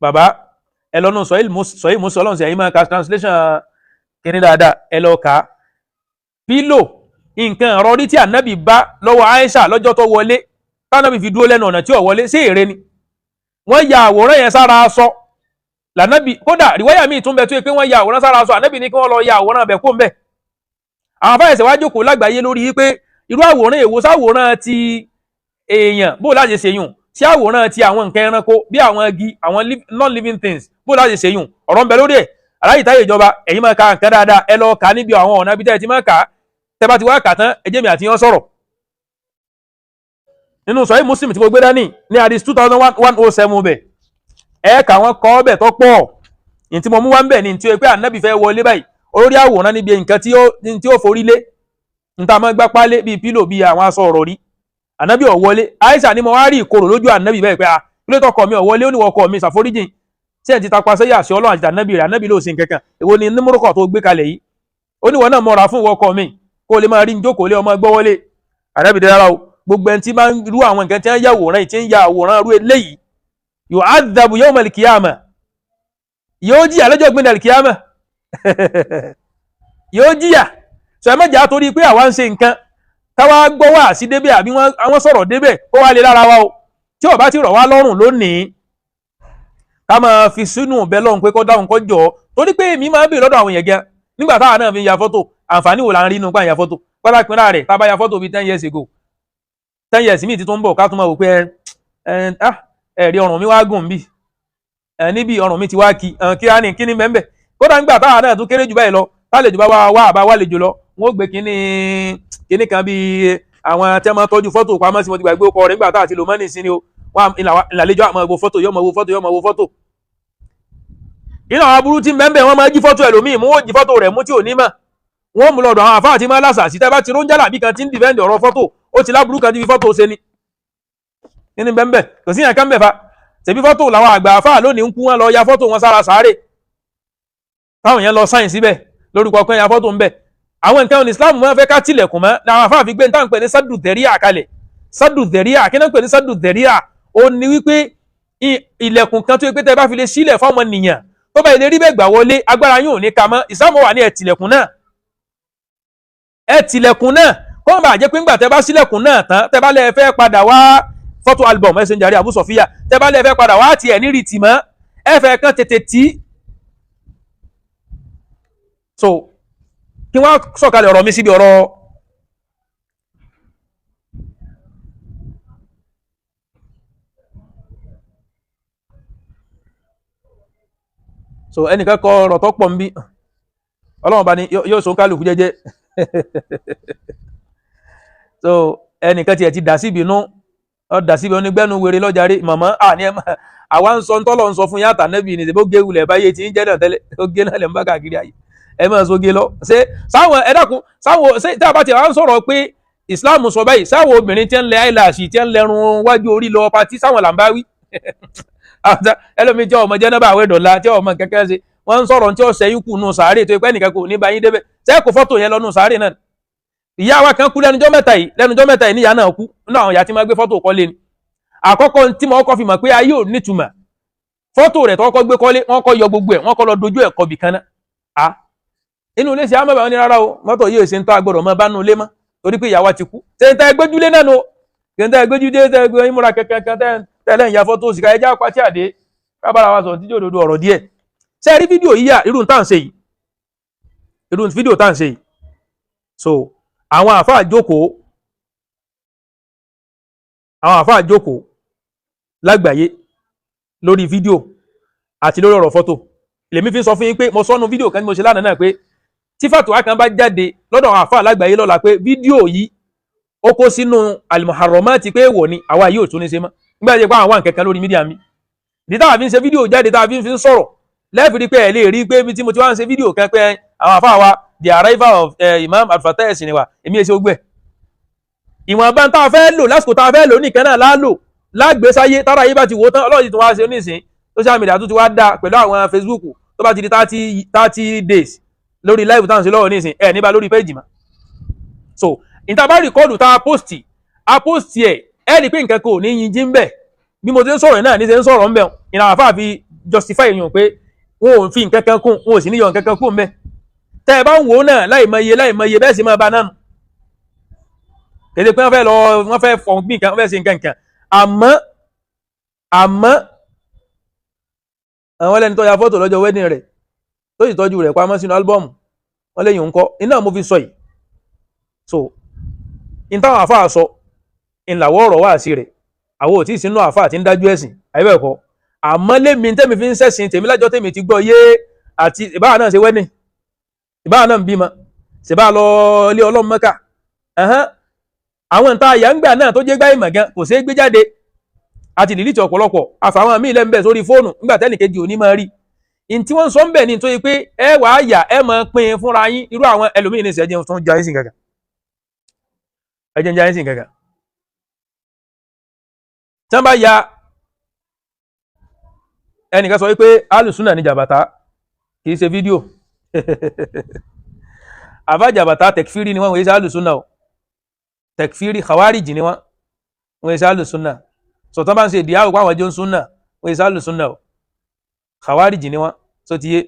Bàbá ẹ lọ́nu sọ̀yìn Muslim, ọlọ́run sì ẹ̀yin máa ka translation kìíní dáadáa, ẹ lọ kà á. Pílò nǹkan ìrọ̀rí tí ànábì bá lọ́wọ́ Aisha lọ́jọ́ tó wọlé, tànábì fi dúró lẹ́nu ọ̀nà tí ò wọlé, sí ère ni wọ́n ya àwòrán yẹn sára aṣọ lànàbì. Kódà rìwáyà míì tún bẹ tó yẹ pé wọ́n ya àwòrán sára aṣọ ànábì ní kí wọ́n lọ ya àwòrán bẹ̀ kó ń bẹ̀. Àwọn afáyẹsẹ̀ wá jókòó lágbàáyé lórí pé irú àwòrán èwo, sáwòrán ti èèyàn bó láti ṣèyùn, sí àwòrán ti àwọn nǹkan ẹranko bí àwọn igi, àwọn non-living things, bó láti ṣèyùn, ọ̀rọ̀ ń bẹ lórí ẹ̀. Aláyìí táyé ìjọba, ẹ̀yin máa ka nǹkan dáadáa, ẹ lọ kà á níbi àwọn ọ̀nà ibi tẹ́ ẹ ti máa kà á. Tẹ́ bá ti wá kà tán, ẹ jẹ́ mi àti yán sọ̀rọ̀. Nínú sọ̀yìn Muslim tí mo gbé dání ní hadith 2107 bẹ̀, ẹ kà wọ́n kọ́ ọbẹ̀ tó pọ̀. Ní tí mo mú wá ń bẹ̀ ní tí ó yẹ pé ànábì fẹ́ wọlé báyìí, olórí àwòrán níbi nǹkan tí ó forí lé, níta máa gbá pálé bíi pílò bíi àwọn aṣọ ọ̀rọ̀ rí, ànábì ò wọlé. Aisha ni mo wá rí ìkorò lójú ànábì bẹ́ẹ̀ pé a kílé tọkọ mi ò wọlé? Ó ní wọkọ mi ṣàforíjìn tí ẹ̀ ti tapa sẹ́yà sí Ọlọ́run àti ànábì rẹ̀. Ànábì ló ṣe nǹkan kan, èwo ni nímúrúkọ̀ tó gbé kalẹ̀ yìí? Ó ní wọn náà mọ̀ra fún wọkọ mi kó lè máa rí njókòó lé ọmọ gbọ́wọ́lé. Ànábì dé rárá o, gbogbo ẹni tí máa ń rú àwọn nǹkan tí wọ́n yàwòrán yìí, tí ń ya àwòrán rú eléyìí, yu'adhabu yawm al-qiyamah, yóò jìyà lọ́jọ́ gbẹ̀dẹ̀ al-qiyamah, yóò jìyà. Sọ ẹ mọ̀jà torí pé àwa ń ṣe nǹkan káwá gbọ́ wá sí débẹ̀ àbí àwọn sọ̀rọ̀ débẹ̀ kó wá lè lára wa o. Tí ó bá ti rọ̀ wá lọ́rùn lónìí, ká máa fi sínú bẹ́ẹ̀ lọ́hùn pé kó dáhùn kó jọ, torí pé èmi máa ń bèèrè lọ́dọ̀ àwọn èèyàn gan nígbà táwa náà fi ń ya fọ́tò, àǹfààní wo la ń rí inú pa ìyá fọ́tò pátákì rẹ̀? Tá a bá ya fọ́tò bíi 10 years ago, 10 years míì ti tó ń bọ̀, ká tún máa wò pé ẹ̀rí ọrùn mi wá gùn bí níbi ọrùn mi ti wá kí kí á ní kíní mẹ́ńbẹ̀. Kódà nígbà táwa náà tún kéré jù báyìí lọ, tálejò bá wá wá àbá wá lejò lọ, wọn ó gbé kíní kíní kan bíi àwọn tí wọ́n máa tọ́jú fọ́tò pamọ́ sí, mo ti gbàgbé ọkọ rẹ̀ nígbà táwa ti lò mọ́ nísìnyí o, wọn ìlàlejò àmọ́ wo fọ́tò, yóò mọ̀ wo fọ́tò, yóò mọ̀ wo fọ́tò. Inú àwọn aburú tí mẹ́ńbẹ̀, wọ́n máa jí fọ́tò ẹlòmíì mú, ó jí fọ́tò rẹ̀ mú tí ò ní mọ̀, wọ́n mú lọ́dọ̀ àwọn àfáà tí máa lásà sí. Tẹ́ bá ti róúnjẹ́ làbí kan tí ń dìfẹ́ǹdì ọ̀rọ̀ fọ́tò, ó ti láburú kan tí fi fọ́tò ṣe ni nínú bẹ́ńbẹ́, kò sí yẹn kan bẹ̀ fa. Ṣèbí fọ́tò làwọn àgbà àfáà lónìí ń kú, wọn lọ ya fọ́tò wọn sára sàárè, táwọn yẹn lọ sáyìn síbẹ̀ lórúkọ pé ya fọ́tò ń bẹ̀. Àwọn nǹkan ní Islam máa fẹ́ ká tilẹ̀kùn mọ́ làwọn àfáà fi gbé ní táwọn pè ní sádù dẹ̀ríà kalẹ̀. Sádù dẹ̀ríà, kí náà pè ní sádù dẹ̀ríà? Ó ní wípé ilẹ̀kùn kan tó yẹ pé tẹ́ bá fi lè sílẹ̀ fọ́mọ nìyàn, tó bá ilé rí bẹ́ẹ̀ gbà wọlé, agbára yóò ní ka mọ́. Islam wà ní ẹ̀ tilẹ̀kùn náà, ẹ tilẹ̀kùn náà, kó má bàa jẹ́ pé ńgbà tẹ́ bá sílẹ̀kùn náà tán, tẹ́ bá lẹ́ fẹ́ padà wá fọ́tò album ẹ ṣe ń jàre Abu Sofia, tẹ́ bá lẹ́ fẹ́ padà wá tiẹ̀ ní rìtì mọ́, ẹ fẹ́ kàn tètè tí. So kí wọ́n sọ̀kalẹ̀ ọ̀rọ̀ mi síbi ọ̀rọ̀ so ẹnìkan kọ ọ̀rọ̀ tó pọ̀ ń bí, Ọlọ́run bá ní yóò sọ kálukú jẹ́jẹ́. So ẹnìkan tiẹ̀ ti dà síbi inú, ọ dà síbi onígbẹ́nu wèrè lọ́jàre màmá àní ẹ̀ àwa ń sọ ń tọ́lọ̀ ń sọ fún yàtà nẹ́bì ní ìṣèbó gé wulẹ̀ báyé tí ń jẹ́ náà tẹ́lẹ̀, ó gé náà lẹ̀ ń bá káàkiri ayé, ẹ máa so gé lọ. Ṣé sáwọn ẹ dákun, sáwọn ṣé tí a bá ti wá ń sọ̀rọ̀ pé Islam sọ báyìí, sáwọn obìnrin tí ń lẹ eyelash, tí ń lẹrun wájú orí lọ patí, sáwọn là ń bá wí? Ẹlòmíì tí ọmọ jẹ́nàbà àwẹ̀ dọ̀la, tí ọmọ kẹ́kẹ́ ṣe, wọ́n ń sọ̀rọ̀ tí ó ṣẹ́yìn kù nù sàárè tó ipẹ́ nìkan kò ní bá yín débẹ̀, ṣé kò fọ́tò yẹn lọ nù sàárè náà? Ìyá wa kan kú lẹ́nujọ́ mẹ́ta yìí, lẹ́nujọ́ mẹ́ta yìí níyà náà kú nínú àwọn ìyá tí máa gbé fọ́tò kọ́lé ni. Àkọ́kọ́ tí mo kọ́ fi mọ̀ pé ayé ò nítumọ̀, fọ́tò rẹ̀ tó kọ́ gbé kọ́lé, wọ́n kọ́ yọ gbogbo ẹ̀, wọ́n kọ́ lọ dojú ẹ̀ kọbì kan náà. A inú ilé ṣe á mọ̀bà wọn ní rárá o, mọ́tò yìí ṣe ń tọ́ agbọ́dọ̀ mọ́ bá nú ilé mọ́ torí pé ìyá wa ti kú. Ṣe ń tẹ́ gbójúlé náà nu, ṣe ń tẹ́ gbójúlé tẹ́ gbé múra kẹ́kẹ́ kan tẹ́lẹ̀ ń ya fọ́tò òsìkà ẹja pàtí àdé kábàrà wa sọ̀rọ̀ tíjọ́ òdodo ọ̀rọ̀ díẹ̀. Ṣé rí fídíò yìí yà, irú tá à ń ṣe yìí, irú fídíò tá à ń ṣe yìí, so àwọn àfáà jókòó, àwọn àfáà jókòó lágbàáyé lórí fídíò àti lórí ọ̀rọ̀ fọ́tò. Lèmi fi ń sọ fún yín pé mo sọnù fídíò kan tí mo ṣe lánàá náà pé tí fàtúwà kan bá jáde lọ́dọ̀ àwọn àfáà lágbàáyé lọ́la pé fídíò yìí ó kó sínú al-muharramati pé èèwọ̀ ni, àwa yìí ò tún ní ṣe mọ́ nígbà tí àwọn wà nǹkan lórí mídíà mi. Ìdí táwa fi ń ṣe fídíò jáde, táwa fi ń sọ̀rọ̀ lẹ́ẹ̀fì rí pé ẹ̀ lè rí pé ibi tí mo ti wá ń ṣe fídíò kan pé àwọn àfáà wa the arrival of Imam Al-Fatai ẹ̀sìn wa, èmi èsì ogbẹ́ ìwọ̀nba tá a fẹ́ lò lásìkò tá a fẹ́ lò nìkan náà lálò lágbèsáyé tára yìí bá ti wò tán. Ọlọ́run ti wá ṣe onísìn social media tó ti wá dá pẹ̀lú àwọn Facebook, tó bá ti di 30 days lórí live táwọn ṣe lọ́wọ́ nísìn ẹ̀ níbà lórí péjì mọ́. So ìta bá rìkọ́ọ̀dù tá a post, a post ẹ̀ ẹ̀ rí pé nǹkan kò ní yin jí ń bẹ̀ bí mo ti ń sọ̀rọ̀ náà ní ṣe ń sọ̀rọ̀ ń bẹ̀ ìlànà àfáà fi justify yìí pé wọn ò fi nǹkan kan kún, wọn ò sì ní yọ nǹkan kan kún mẹ́. Tẹ́ ẹ bá ń wò ó náà láì mọ iye, láì mọ iye bẹ́ẹ̀ sì máa bá náà nù. Kéde pé wọ́n fẹ́ lọ, wọ́n fẹ́ fọ̀n gbìn kan, wọ́n fẹ́ ṣe nǹkan kan. Àmọ́ àwọn ẹlẹ́ni tó ya fọ́tò lọ́jọ́ wedding rẹ̀ tó sì tọ́jú rẹ̀ pamọ́ sínú álbọ́ọ̀mù wọ́n lẹ́yìn òun kọ́ iná mo fi sọ yìí. So in táwọn àfáà sọ ìlàwọ́ ọ̀rọ̀ wá sí rẹ̀, àwọn ò tí ì sínú àfáà tí ń dájú ẹ̀sìn àyẹ̀bẹ̀kọ́. Àmọ́ lémi tẹ́mi fi ń sẹ̀sìn tèmi lájọ́ tèmi ti gbọ́ yé àti ìbára náà ṣe wedding, ìbára náà ń bímọ, ṣèbá lọ ilé Ọlọ́run Mẹ́kà. Àwọn nta àyà ń gbà náà tó jẹ́ gbá ìmọ̀ gan kò ṣeé gbé jáde àti dìlítì ọ̀pọ̀lọpọ̀ àfàwọn míì lẹ́ńbẹ̀ sórí fóònù nígbà tẹ́nìkejì ò ní máa rí. In tí wọ́n sọ ń bẹ̀ ni tó yẹ pé ẹ wàá yà ẹ máa pín in fúnra yín. Irú àwọn ẹlòmíì ní ìṣẹ́jẹ́ tó ń ja ẹ̀sìn kankan, ẹ̀jẹ̀ ń ja ẹ̀sìn kankan. Tí wọ́n bá ya ẹnìkan sọ wípé alùsùnà ní jàbàtà kì í ṣe fídíò àbá jàbàtà tẹkfírí ni wọ́n, wọ́n ṣe alùsùnà o, tẹkfírí khawariji ni wọ́n, wọ́n ṣe alùsùnà. Sọ̀tàn bá ń ṣe ìdíyàwó pé àwọn jọ ń súnà, wọ́n ṣe alùsùnà o, khawariji ni wọ́n. Tó ti yé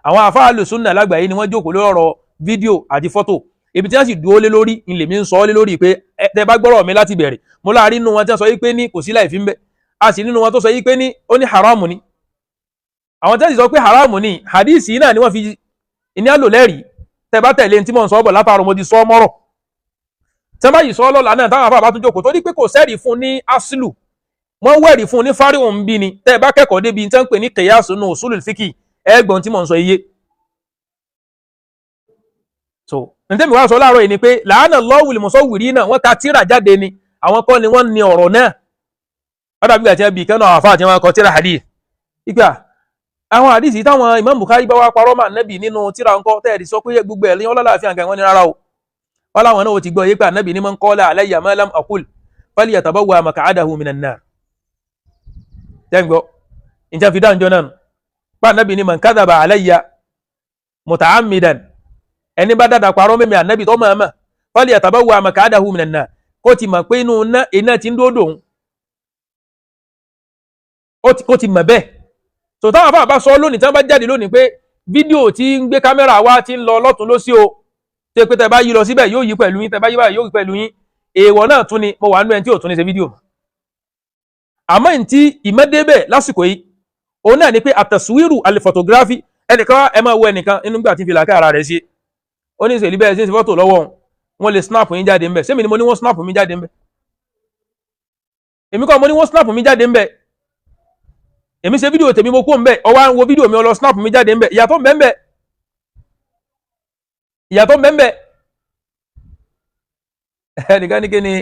àwọn àfa alùsùnà lágbàáyé ni wọ́n jókòó lórí ọ̀rọ̀ fídíò àti fọ́tò. Ibi tí wọ́n sì dúró lé lórí ni lèmi ń sọ ọ́ lé lórí pé tẹ bá gbọ́rọ̀ mi láti bẹ̀rẹ̀, mo láàrin nínú wọn tí wọ́n sọ yí pé ní kò sí láì fi ń bẹ́, a sì nínú wọn tó sọ yí pé ní ó ní haramu ni. Àwọn tí wọ́n sì sọ pé haramu ni hadisi náà ni wọ́n fi ní àlò lẹ́rìí. Tẹ bá tẹ̀lé ní tí mò ń sọ ọ́ bọ̀ látàrọ mo ti sọ ọ́ mọ́rọ̀. Tí wọ́n bá yìí sọ ọ́ lọ́la náà táwọn àfa bá tún jókòó torí pé kò sẹ́rìí fún ní aslu, wọ́n wẹ̀rí fún ní fáríhùn bí ni. Tẹ́ ẹ bá kẹ́kọ̀ọ́ débi tí wọ́n ń pè ní kìyàsù nù usulul fíkì ẹgbọ̀n tí mò ń sọ iye. So ntẹ́mi wá sọ láàárọ̀ yìí ni pé làánà lọ́wùlì musawwiri náà wọ́n ka tíra jáde ni, àwọn kọ́ ni wọ́n ní ọ̀rọ̀ náà. Wọ́n dàbí àti ẹbí kan náà àfa àti wọn kọ tíra hadith. Ìgbà àwọn hadith yìí táwọn Imam Bukhari bá wá parọ́ mà nẹ́bì nínú tíra ńkọ́ tẹ́ẹ̀dì sọ pé gbogbo ẹ̀ ní ọlọ́láàfin àgbà wọn ni rárá o. Wọ́n láwọn náà ó ti gbọ́ yé pé ànábì ní man qala alayya ma lam aqul falyatabawwa maq'adahu minan nar. Tẹ́ǹgbọ́ ìjẹ́ fi dáńjọ́ náà pa ànábì ní man kadhaba alayya muta'ammidan, ẹni bá dàdà parọ́ mímí ànábì tó máa mà falyatabawwa maq'adahu minan nar, kó ti mọ̀ pé inú iná ti ń dódò òun, kó ti mọ̀ bẹ́ẹ̀. Tó táwọn afáà bá sọ lónìí tí wọ́n bá jáde lónìí pé fídíò tí ń gbé kámẹ́rà wá ti ń lọ lọ́tún lósì o, tó pé tẹ́ bá yí lọ síbẹ̀ yóò yí pẹ̀lú yín, tẹ́ bá yí báyìí yóò yí pẹ̀lú yín, èèwọ̀ náà tún ni mo wà nú ẹni tí ò tún ní ṣe fídíò mọ́. Àmọ́ ní tí ìmọ̀débẹ̀ lásìkò yìí òun náà ni pé àtẹ̀síwìrù alifọ̀tògráfì ẹnìkan ẹ máa wo ẹnìkan nínú gbà tí ń fi làákà ara rẹ̀ ṣe, ó ní ìṣèlú bẹ́ẹ̀ ṣe ń ṣe fọ́tò lọ́wọ́ wọn lè snap yín jáde ńbẹ̀. Sẹ́mi ni mo ní wọ́n snap mi jáde ńbẹ̀? Èmi kọ́ mo ní wọ́n snap mi jáde ńbẹ̀. Èmi ṣe fídíò tèmi mo kó ńbẹ̀, ó wá ń wo fídíò mi ó lọ snap mi jáde ńbẹ̀. Ìyàtọ̀ ńbẹ̀ ńbẹ̀, ìyàtọ̀ ńbẹ̀ ńbẹ̀. Ẹnìkan ní kí ni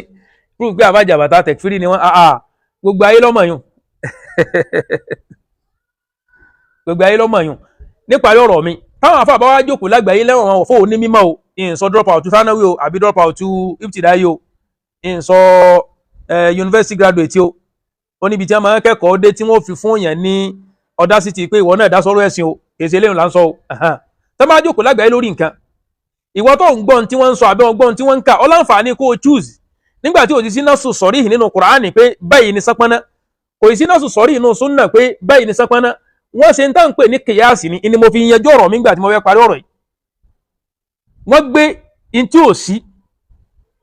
proof pé àbájá bàtà tẹ̀kfírì ni wọ́n, gbogbo ayé lọ́mọ yùn, gbogbo ayé lọ́mọ yùn. Níparí ọ̀rọ̀ mi, táwọn àfáà bá wá jókòó lágbàáyé lẹ́wọ̀n wọn fóun ní mímọ́ o, ìǹsọ drop out thanawi o àbí drop out ibtidayi o, ìǹsọ university graduate o, ó níbi tí wọ́n máa ń kẹ́kọ̀ọ́ dé tí wọ́n fi fún yẹn ní audacity pé ìwọ náà dá sọ́rọ̀ ẹ̀sìn o, kèsì eléyìí là ń sọ o. Tó máa jókòó lágbàáyé lórí nǹkan, ìwọ tó ń gbọ́n tí wọ́n ń sọ àbẹ́ wọn gbọ́n tí wọ́n ń kà, ó láǹfààní kó o choose. Nígbà tí ò ti sí náà sùn sọ̀rí nínú Kùránì pé báyìí ni sápáná, kò sí náà sùn sọ̀rí nínú súnà pé báyìí ni sápáná, wọ́n ṣe ń tàn pé ní kìyàsì ni ni mo fi yanjú ọ̀rọ̀ mi nígbà tí mo fẹ́ parí ọ̀rọ̀ yìí. Wọ́n gbé in tí ò sí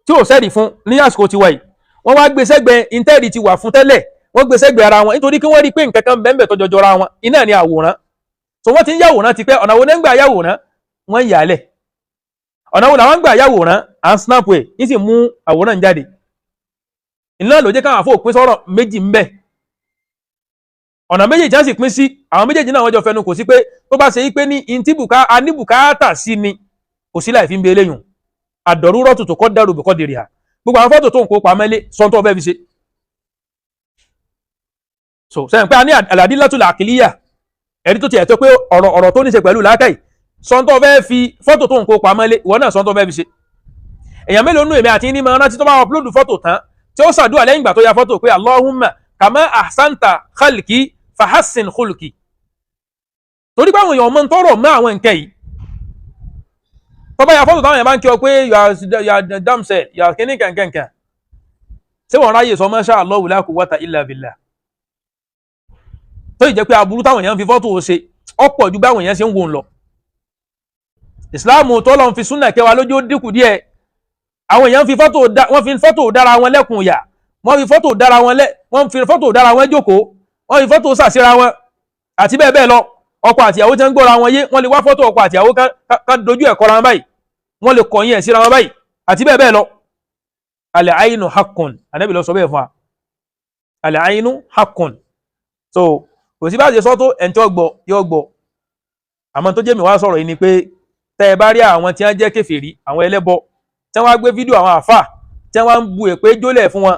tí ò sẹ́rì fún ní àsìkò tiwa yìí, wọ́n wá gbé sẹ́gbẹ̀ẹ́ intẹ́rì ti wà fún tẹ́lẹ̀, wọ́n gbé sẹ́gbẹ̀ẹ́ ara wọn nítorí kí wọ́n rí pé nǹkan kan bẹ́ẹ̀ tó jọjọra wọn, iná ni àwòrán. So wọ́n ti ń yàwòrán tipẹ́. Ọ̀nà wo ní ń gbà yàwòrán? Wọ́n ń yà á lẹ̀. Ọ̀nà wo làwọn ń gbà yàwòrán? À ń snap ẹ̀ ń sì mú àwòrán jáde. Iná ló jẹ́ káwọn àfọ òpin sọ̀rọ̀ méjì ń bẹ. Ọ̀nà méjèèjì á sì pín sí, àwọn méjèèjì náà wọ́n jọ fẹnu kò sí pé tó bá ṣe yí pé ní intí bùká a ní bùkátà sí ni kò sí láì fi ń bẹ eléyùn. Àdọ̀rúrọ̀ tuntun kọ́ dàrú bùkọ́ dèrè à gbogbo àwọn fọ́tò tó ń kó pamẹ́lé sọ́ńtọ́ fẹ́ fi ṣe. So sẹ́yìn pé a ní àlàdílátù làkìlíyà, ẹ̀rí tó ti ẹ̀tọ́ pé ọ̀rọ̀ tó ní ṣe pẹ̀lú làákàyè, sọ́ńtọ́ fẹ́ fi fọ́tò tó ń kó pamẹ́lé ìwọ náà sọ́ńtọ́ fẹ́ fi ṣe. Èèyàn mélòó nú èmi àti ní máa rántí tó bá upload fọ́tò tán tí ó ṣàdúrà lẹ́yìn ìgbà tó ya fọ́tò pé Allahumma kama ahsanta khalqi fahassin khulqi. Torí pé àwọn èèyàn ọmọ ń tọrọ mọ́ àwọn nǹkan yìí. Tó bá ya fọ́tò táwọn èèyàn bá ń kí ọ pé you are damsel, you are kíní kankankan, ṣé wọ́n ráyè sọ masha Allahu la quwwata illa billah. Tó ì jẹ́ pé aburú táwọn èèyàn fi fọ́tò ṣe ọ̀pọ̀ ju báwọn èèyàn ṣe ń wò ń lọ. Ìsìláàmù tó lọ́n fi súnà kẹwàá lójú ó dínkù díẹ̀. Àwọn èèyàn fi fọ́tò, wọ́n fi fọ́tò dára wọn lẹ́kùn yà, wọ́n fi fọ́tò dára wọn lẹ́, wọ́n fi fọ́tò dára wọn jókòó, wọ́n fi fọ́tò sàṣírà wọn àti bẹ́ẹ̀ bẹ́ẹ̀ lọ. Ọkọ àtìyàwó tí wọ́n ń gbọ́ra wọn yé, wọ́n lè wá fọ́tò ọkọ àtìyàwó ká dojú ẹ̀ kọ́ra wọn báyìí, wọ́n lè kọ̀yìn ẹ̀ síra wọn báyìí àti bẹ́ẹ̀ bẹ́ẹ̀ lọ. Al-aynu haqqun, Ànábì ló sọ bẹ́ẹ̀ fún wa. Al-aynu haqqun. So kò sí bá ṣe sọ tó, ẹni tí ó gbọ́ yóò gbọ́. Àmọ́ tó jẹ́ mi wá sọ̀rọ̀ yìí ni pé tẹ́ ẹ bá rí àwọn tí wọ́n jẹ́ kèfèrí, àwọn ẹlẹ́bọ, tí wọ́n á gbé fídíò àwọn àfà tí wọ́n ń bu èpè jólẹ̀ fún wọn,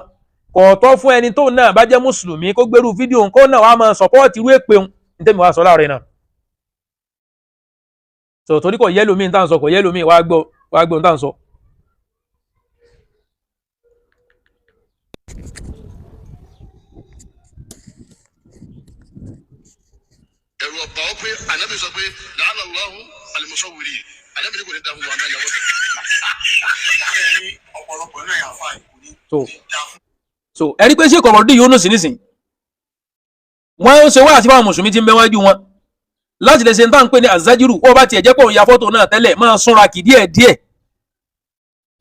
kò tọ́ fún ẹni tó náà bá jẹ́ mùsùlùmí kó gbérú fídíò kó náà wàá máa support irú èpè ń ní tẹ́mi wá sọ láàrin náà. So torí kò yẹ́ lómi ní tá à ń sọ, kò yẹ́ lómi, wàá gbọ́, wàá gbọ́ ní tá à ń sọ. Ẹ̀rù ọ̀bà ó pé Ànábì sọ pé la'ana Allahu al-musawwirin, Ànábì ní kò ní dáa fún wa náà yàwó. Ẹ̀rí ọ̀pọ̀lọpọ̀ náà yà fà kò ní dáa fún. So ẹ̀rí pé ṣé kọ̀mọ̀dé yóò nù sí nísìn, wọ́n ń ṣe wá àti fáwọn mùsùlùmí tí ń bẹ wájú wọn láti lè ṣe ń tà ń pè ní azajiru. Ó bá tiẹ̀ jẹ́ pé òun ya fọ́tò náà tẹ́lẹ̀, máa súnra kì díẹ̀ díẹ̀.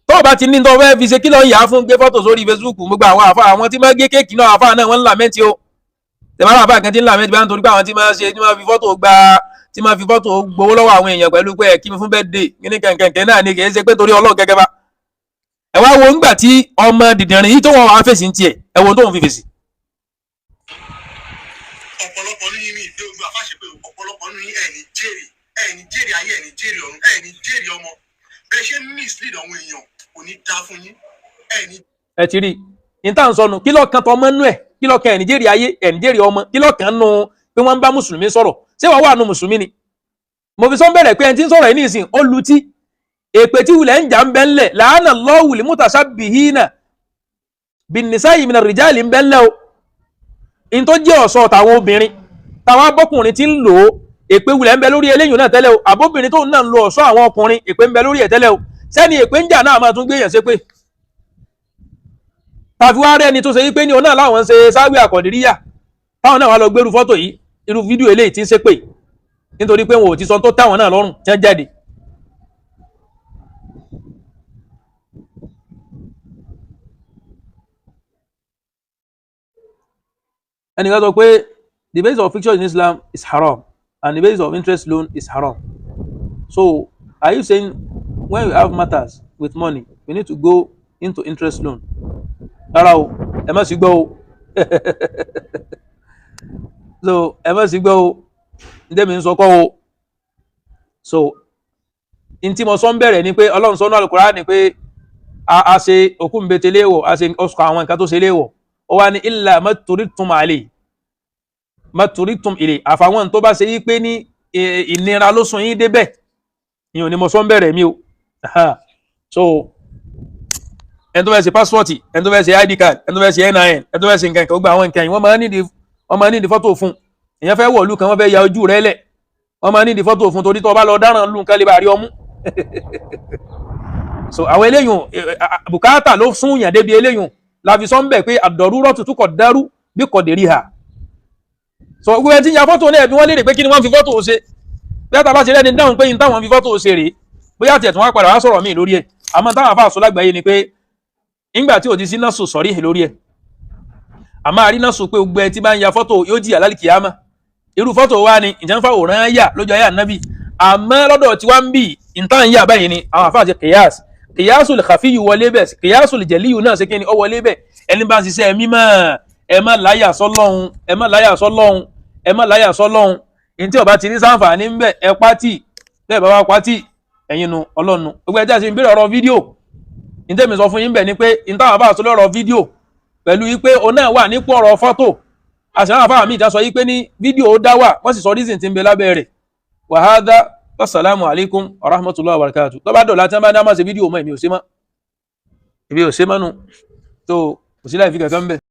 Tó o bá ti ní tó o fẹ́ fi ṣe, kí ló ń yà á fún gbé fọ́tò sórí Facebook? Gbogbo àwọn àfa, àwọn tí máa gé kéèkì náà, àfa náà wọ́n ń làmẹ́ntì o. Tẹ̀mọ́ràn àfa kan tí ń làmẹ́ntì bá ń torí pé àwọn tí máa ṣe, tí máa fi fọ́tò gba, tí máa fi fọ́tò gbowó lọ́wọ́ àwọn èèyàn pẹ̀lú pé ẹ̀ kí mi fún birthday kíní kẹ̀kẹ́ náà ni, kì í ṣe pé torí Ọlọ́run gẹ́gẹ́ bá. Ẹ wá wo ńgbà tí ọmọ dìdìrín yìí tó wọn wàá fèsì ń tiẹ̀, ẹ wo tóun fi fèsì. Ọ̀pọ̀lọpọ̀ ní yín ìgbé ogun àfàṣẹ pé ọ̀pọ̀lọpọ̀ ní yín ẹ̀ ní jèrè, ẹ̀ ní jèrè ayé, ẹ̀ ní jèrè ọ̀run, ẹ̀ ní jèrè ọmọ. Bẹ́ẹ̀ ṣe ń mislead àwọn èèyàn, kò ní dáa fún yín, ẹ̀ ní. Ẹ ti rí i ní tá à ń sọnù, kí lọ́ọ̀kan tọmọ nú ẹ̀, kí lọ́ọ̀kan ẹ̀ ní jèrè ayé, ẹ̀ ní jèrè ọmọ, kí lọ́ọ̀kan nù pé wọ́n ń bá mùsùlùmí sọ̀rọ̀? Ṣé wàá wà nù mùsùlùmí ni? Mo fi sọ ń bẹ̀rẹ̀ pé ẹni tí ń sọ̀rọ̀ yìí nísìn ó lutí èpè tí wulẹ̀ ń jà ń bẹ́ ńlẹ̀, làánà lọ́wùlì mutashabbihina binnisa'i mina rìjálì ń bẹ́ ńlẹ̀ o. In tó jẹ́ ọ̀ṣọ́ tàwọn obìnrin, táwọn abọ́kùnrin ti ń lò ó, èpè wulẹ̀ ń bẹ lórí eléyìí náà tẹ́lẹ̀ o. Àbóbìnrin tóun náà ń lo ọ̀ṣọ́ àwọn ọkùnrin, èpè ń bẹ lórí ẹ̀ tẹ́lẹ̀ o. Sẹ́ni èpè ń jà náà máa tún gbé yàn ṣépè tàbí wá rẹ́ni tó ṣe wípé ní òun náà láwọn ń ṣe sáwí àkọ̀dìríyà, táwọn náà wá lọ gbérú fọ́tò yìí, irú fídíò eléyìí tí ń ṣépè nítorí pé wọn ò ti sọ tó táwọn náà lọ́rùn tí wọ́n jáde. Ẹnìkan sọ pé the basis of fiction in Islam is haram and the basis of interest loan is haram. So are you saying when we have matters with money, we need to go into interest loan? Rárá o, ẹ má sì gbọ́ o. So ẹ má sì gbọ́ o, ǹjẹ́ mi ń sọ kọ́ o. So n tí mo sọ ń bẹ̀rẹ̀ ni pé Ọlọ́run sọ ní Al-Qur'ani pé a ṣe òkú nbete léèwọ̀, a ṣe ọsùn àwọn nǹkan tó ṣe léèwọ̀, ó wá ní illa maturitum alayhi, maturitum ilay, àfàwọn tó bá ṣe yí pé ní ìnira ló sún yín débẹ̀. Ìyẹn ò ní mo sọ ń bẹ̀rẹ̀ mi o. So ẹni tó fẹ́ ṣe passport, ẹni tó fẹ́ ṣe ID card, ẹni tó fẹ́ ṣe NIN, ẹni tó fẹ́ ṣe nǹkan kan, gbogbo àwọn nǹkan yìí wọ́n máa nídìí fọ́tò fún. Èèyàn fẹ́ wọ̀lú kan, wọ́n fẹ́ ya ojú rẹ̀ lẹ̀, wọ́n máa nídìí fọ́tò fún, torí tó bá lọ dáràn lù nǹkan lè bá rí ọmú. So àwọn eléyìí, bùkátà ló sún yàn débi eléyìí, la fi sọ ń bẹ̀ pé àdọ̀rúrọ̀ tuntun kọ̀ dárú bí kò dé rí ha. So gbogbo ẹni tí ń ya fọ́tò náà, bí wọ́n léèrè pé kí ni wọ́n fi fọ́tò ṣe, bí a ta bá ṣe rẹ́ni dáhùn pé ní táwọn fi fọ́tò ṣe rèé, bóyá tiẹ̀ tún wá padà wá sọ̀rọ̀ míì lórí ẹ̀. Àmọ́ táwọn afáà sọ lágbàáyé ni pé ńgbà tí ò ti sí náà sọ sọ̀rí lórí ẹ̀, àmọ́ àrí náà sọ pé gbogbo ẹni tí bá ń ya fọ́tò yóò jìyà lálìkìyámà. Irú fọ́tò wa ni ìjẹun fáwòrán yà lójú ayé ànábì, àmọ́ lọ́dọ̀ tí wá ń bì ìtàn yà báyìí ni àwọn àfáà ṣe kìyàs, kìyàsù lè kàfíyù wọlé bẹ̀, kìyàsù lè jẹ̀líyù náà ṣe kí ni ó wọlé bẹ̀. Ẹni bá ń ṣiṣẹ́ mímọ́, ẹ má láyà sọ́lọ́hun, ẹ má láyà sọ́lọ́hun, ẹ má láyà sọ́lọ́hun. Ní tí ó bá ti ní sáǹfààní ń bẹ̀, ẹ pátì bẹ́ẹ̀ bá wá pátì ẹ̀yin nu ọlọ́nu. Gbogbo ẹjẹ́ àti ìbéèrè ọ̀rọ̀ fídíò ní tẹ́mi sọ fún yín bẹ̀ ni pé ní táwọn àfáà sọ lọ́rọ̀ fídíò pẹ̀lú wípé òun náà wà nípò ọ̀rọ̀ fọ́tò, àṣà àfáà mi ìjà sọ yí pé ní fídíò ó dá wà, wọ́n sì sọ reason tí ń bẹ lábẹ́ rẹ̀. Wàhádá assalamu alaikum wa rahmatullahi wa barakatuh. Tó bá dọ̀la tí wọ́n bá ní a máa ṣe fídíò mọ́, èmi ò ṣe mọ́, èmi ò ṣe mọ́nu tó kò sí láì fi kankan bẹ́ẹ̀.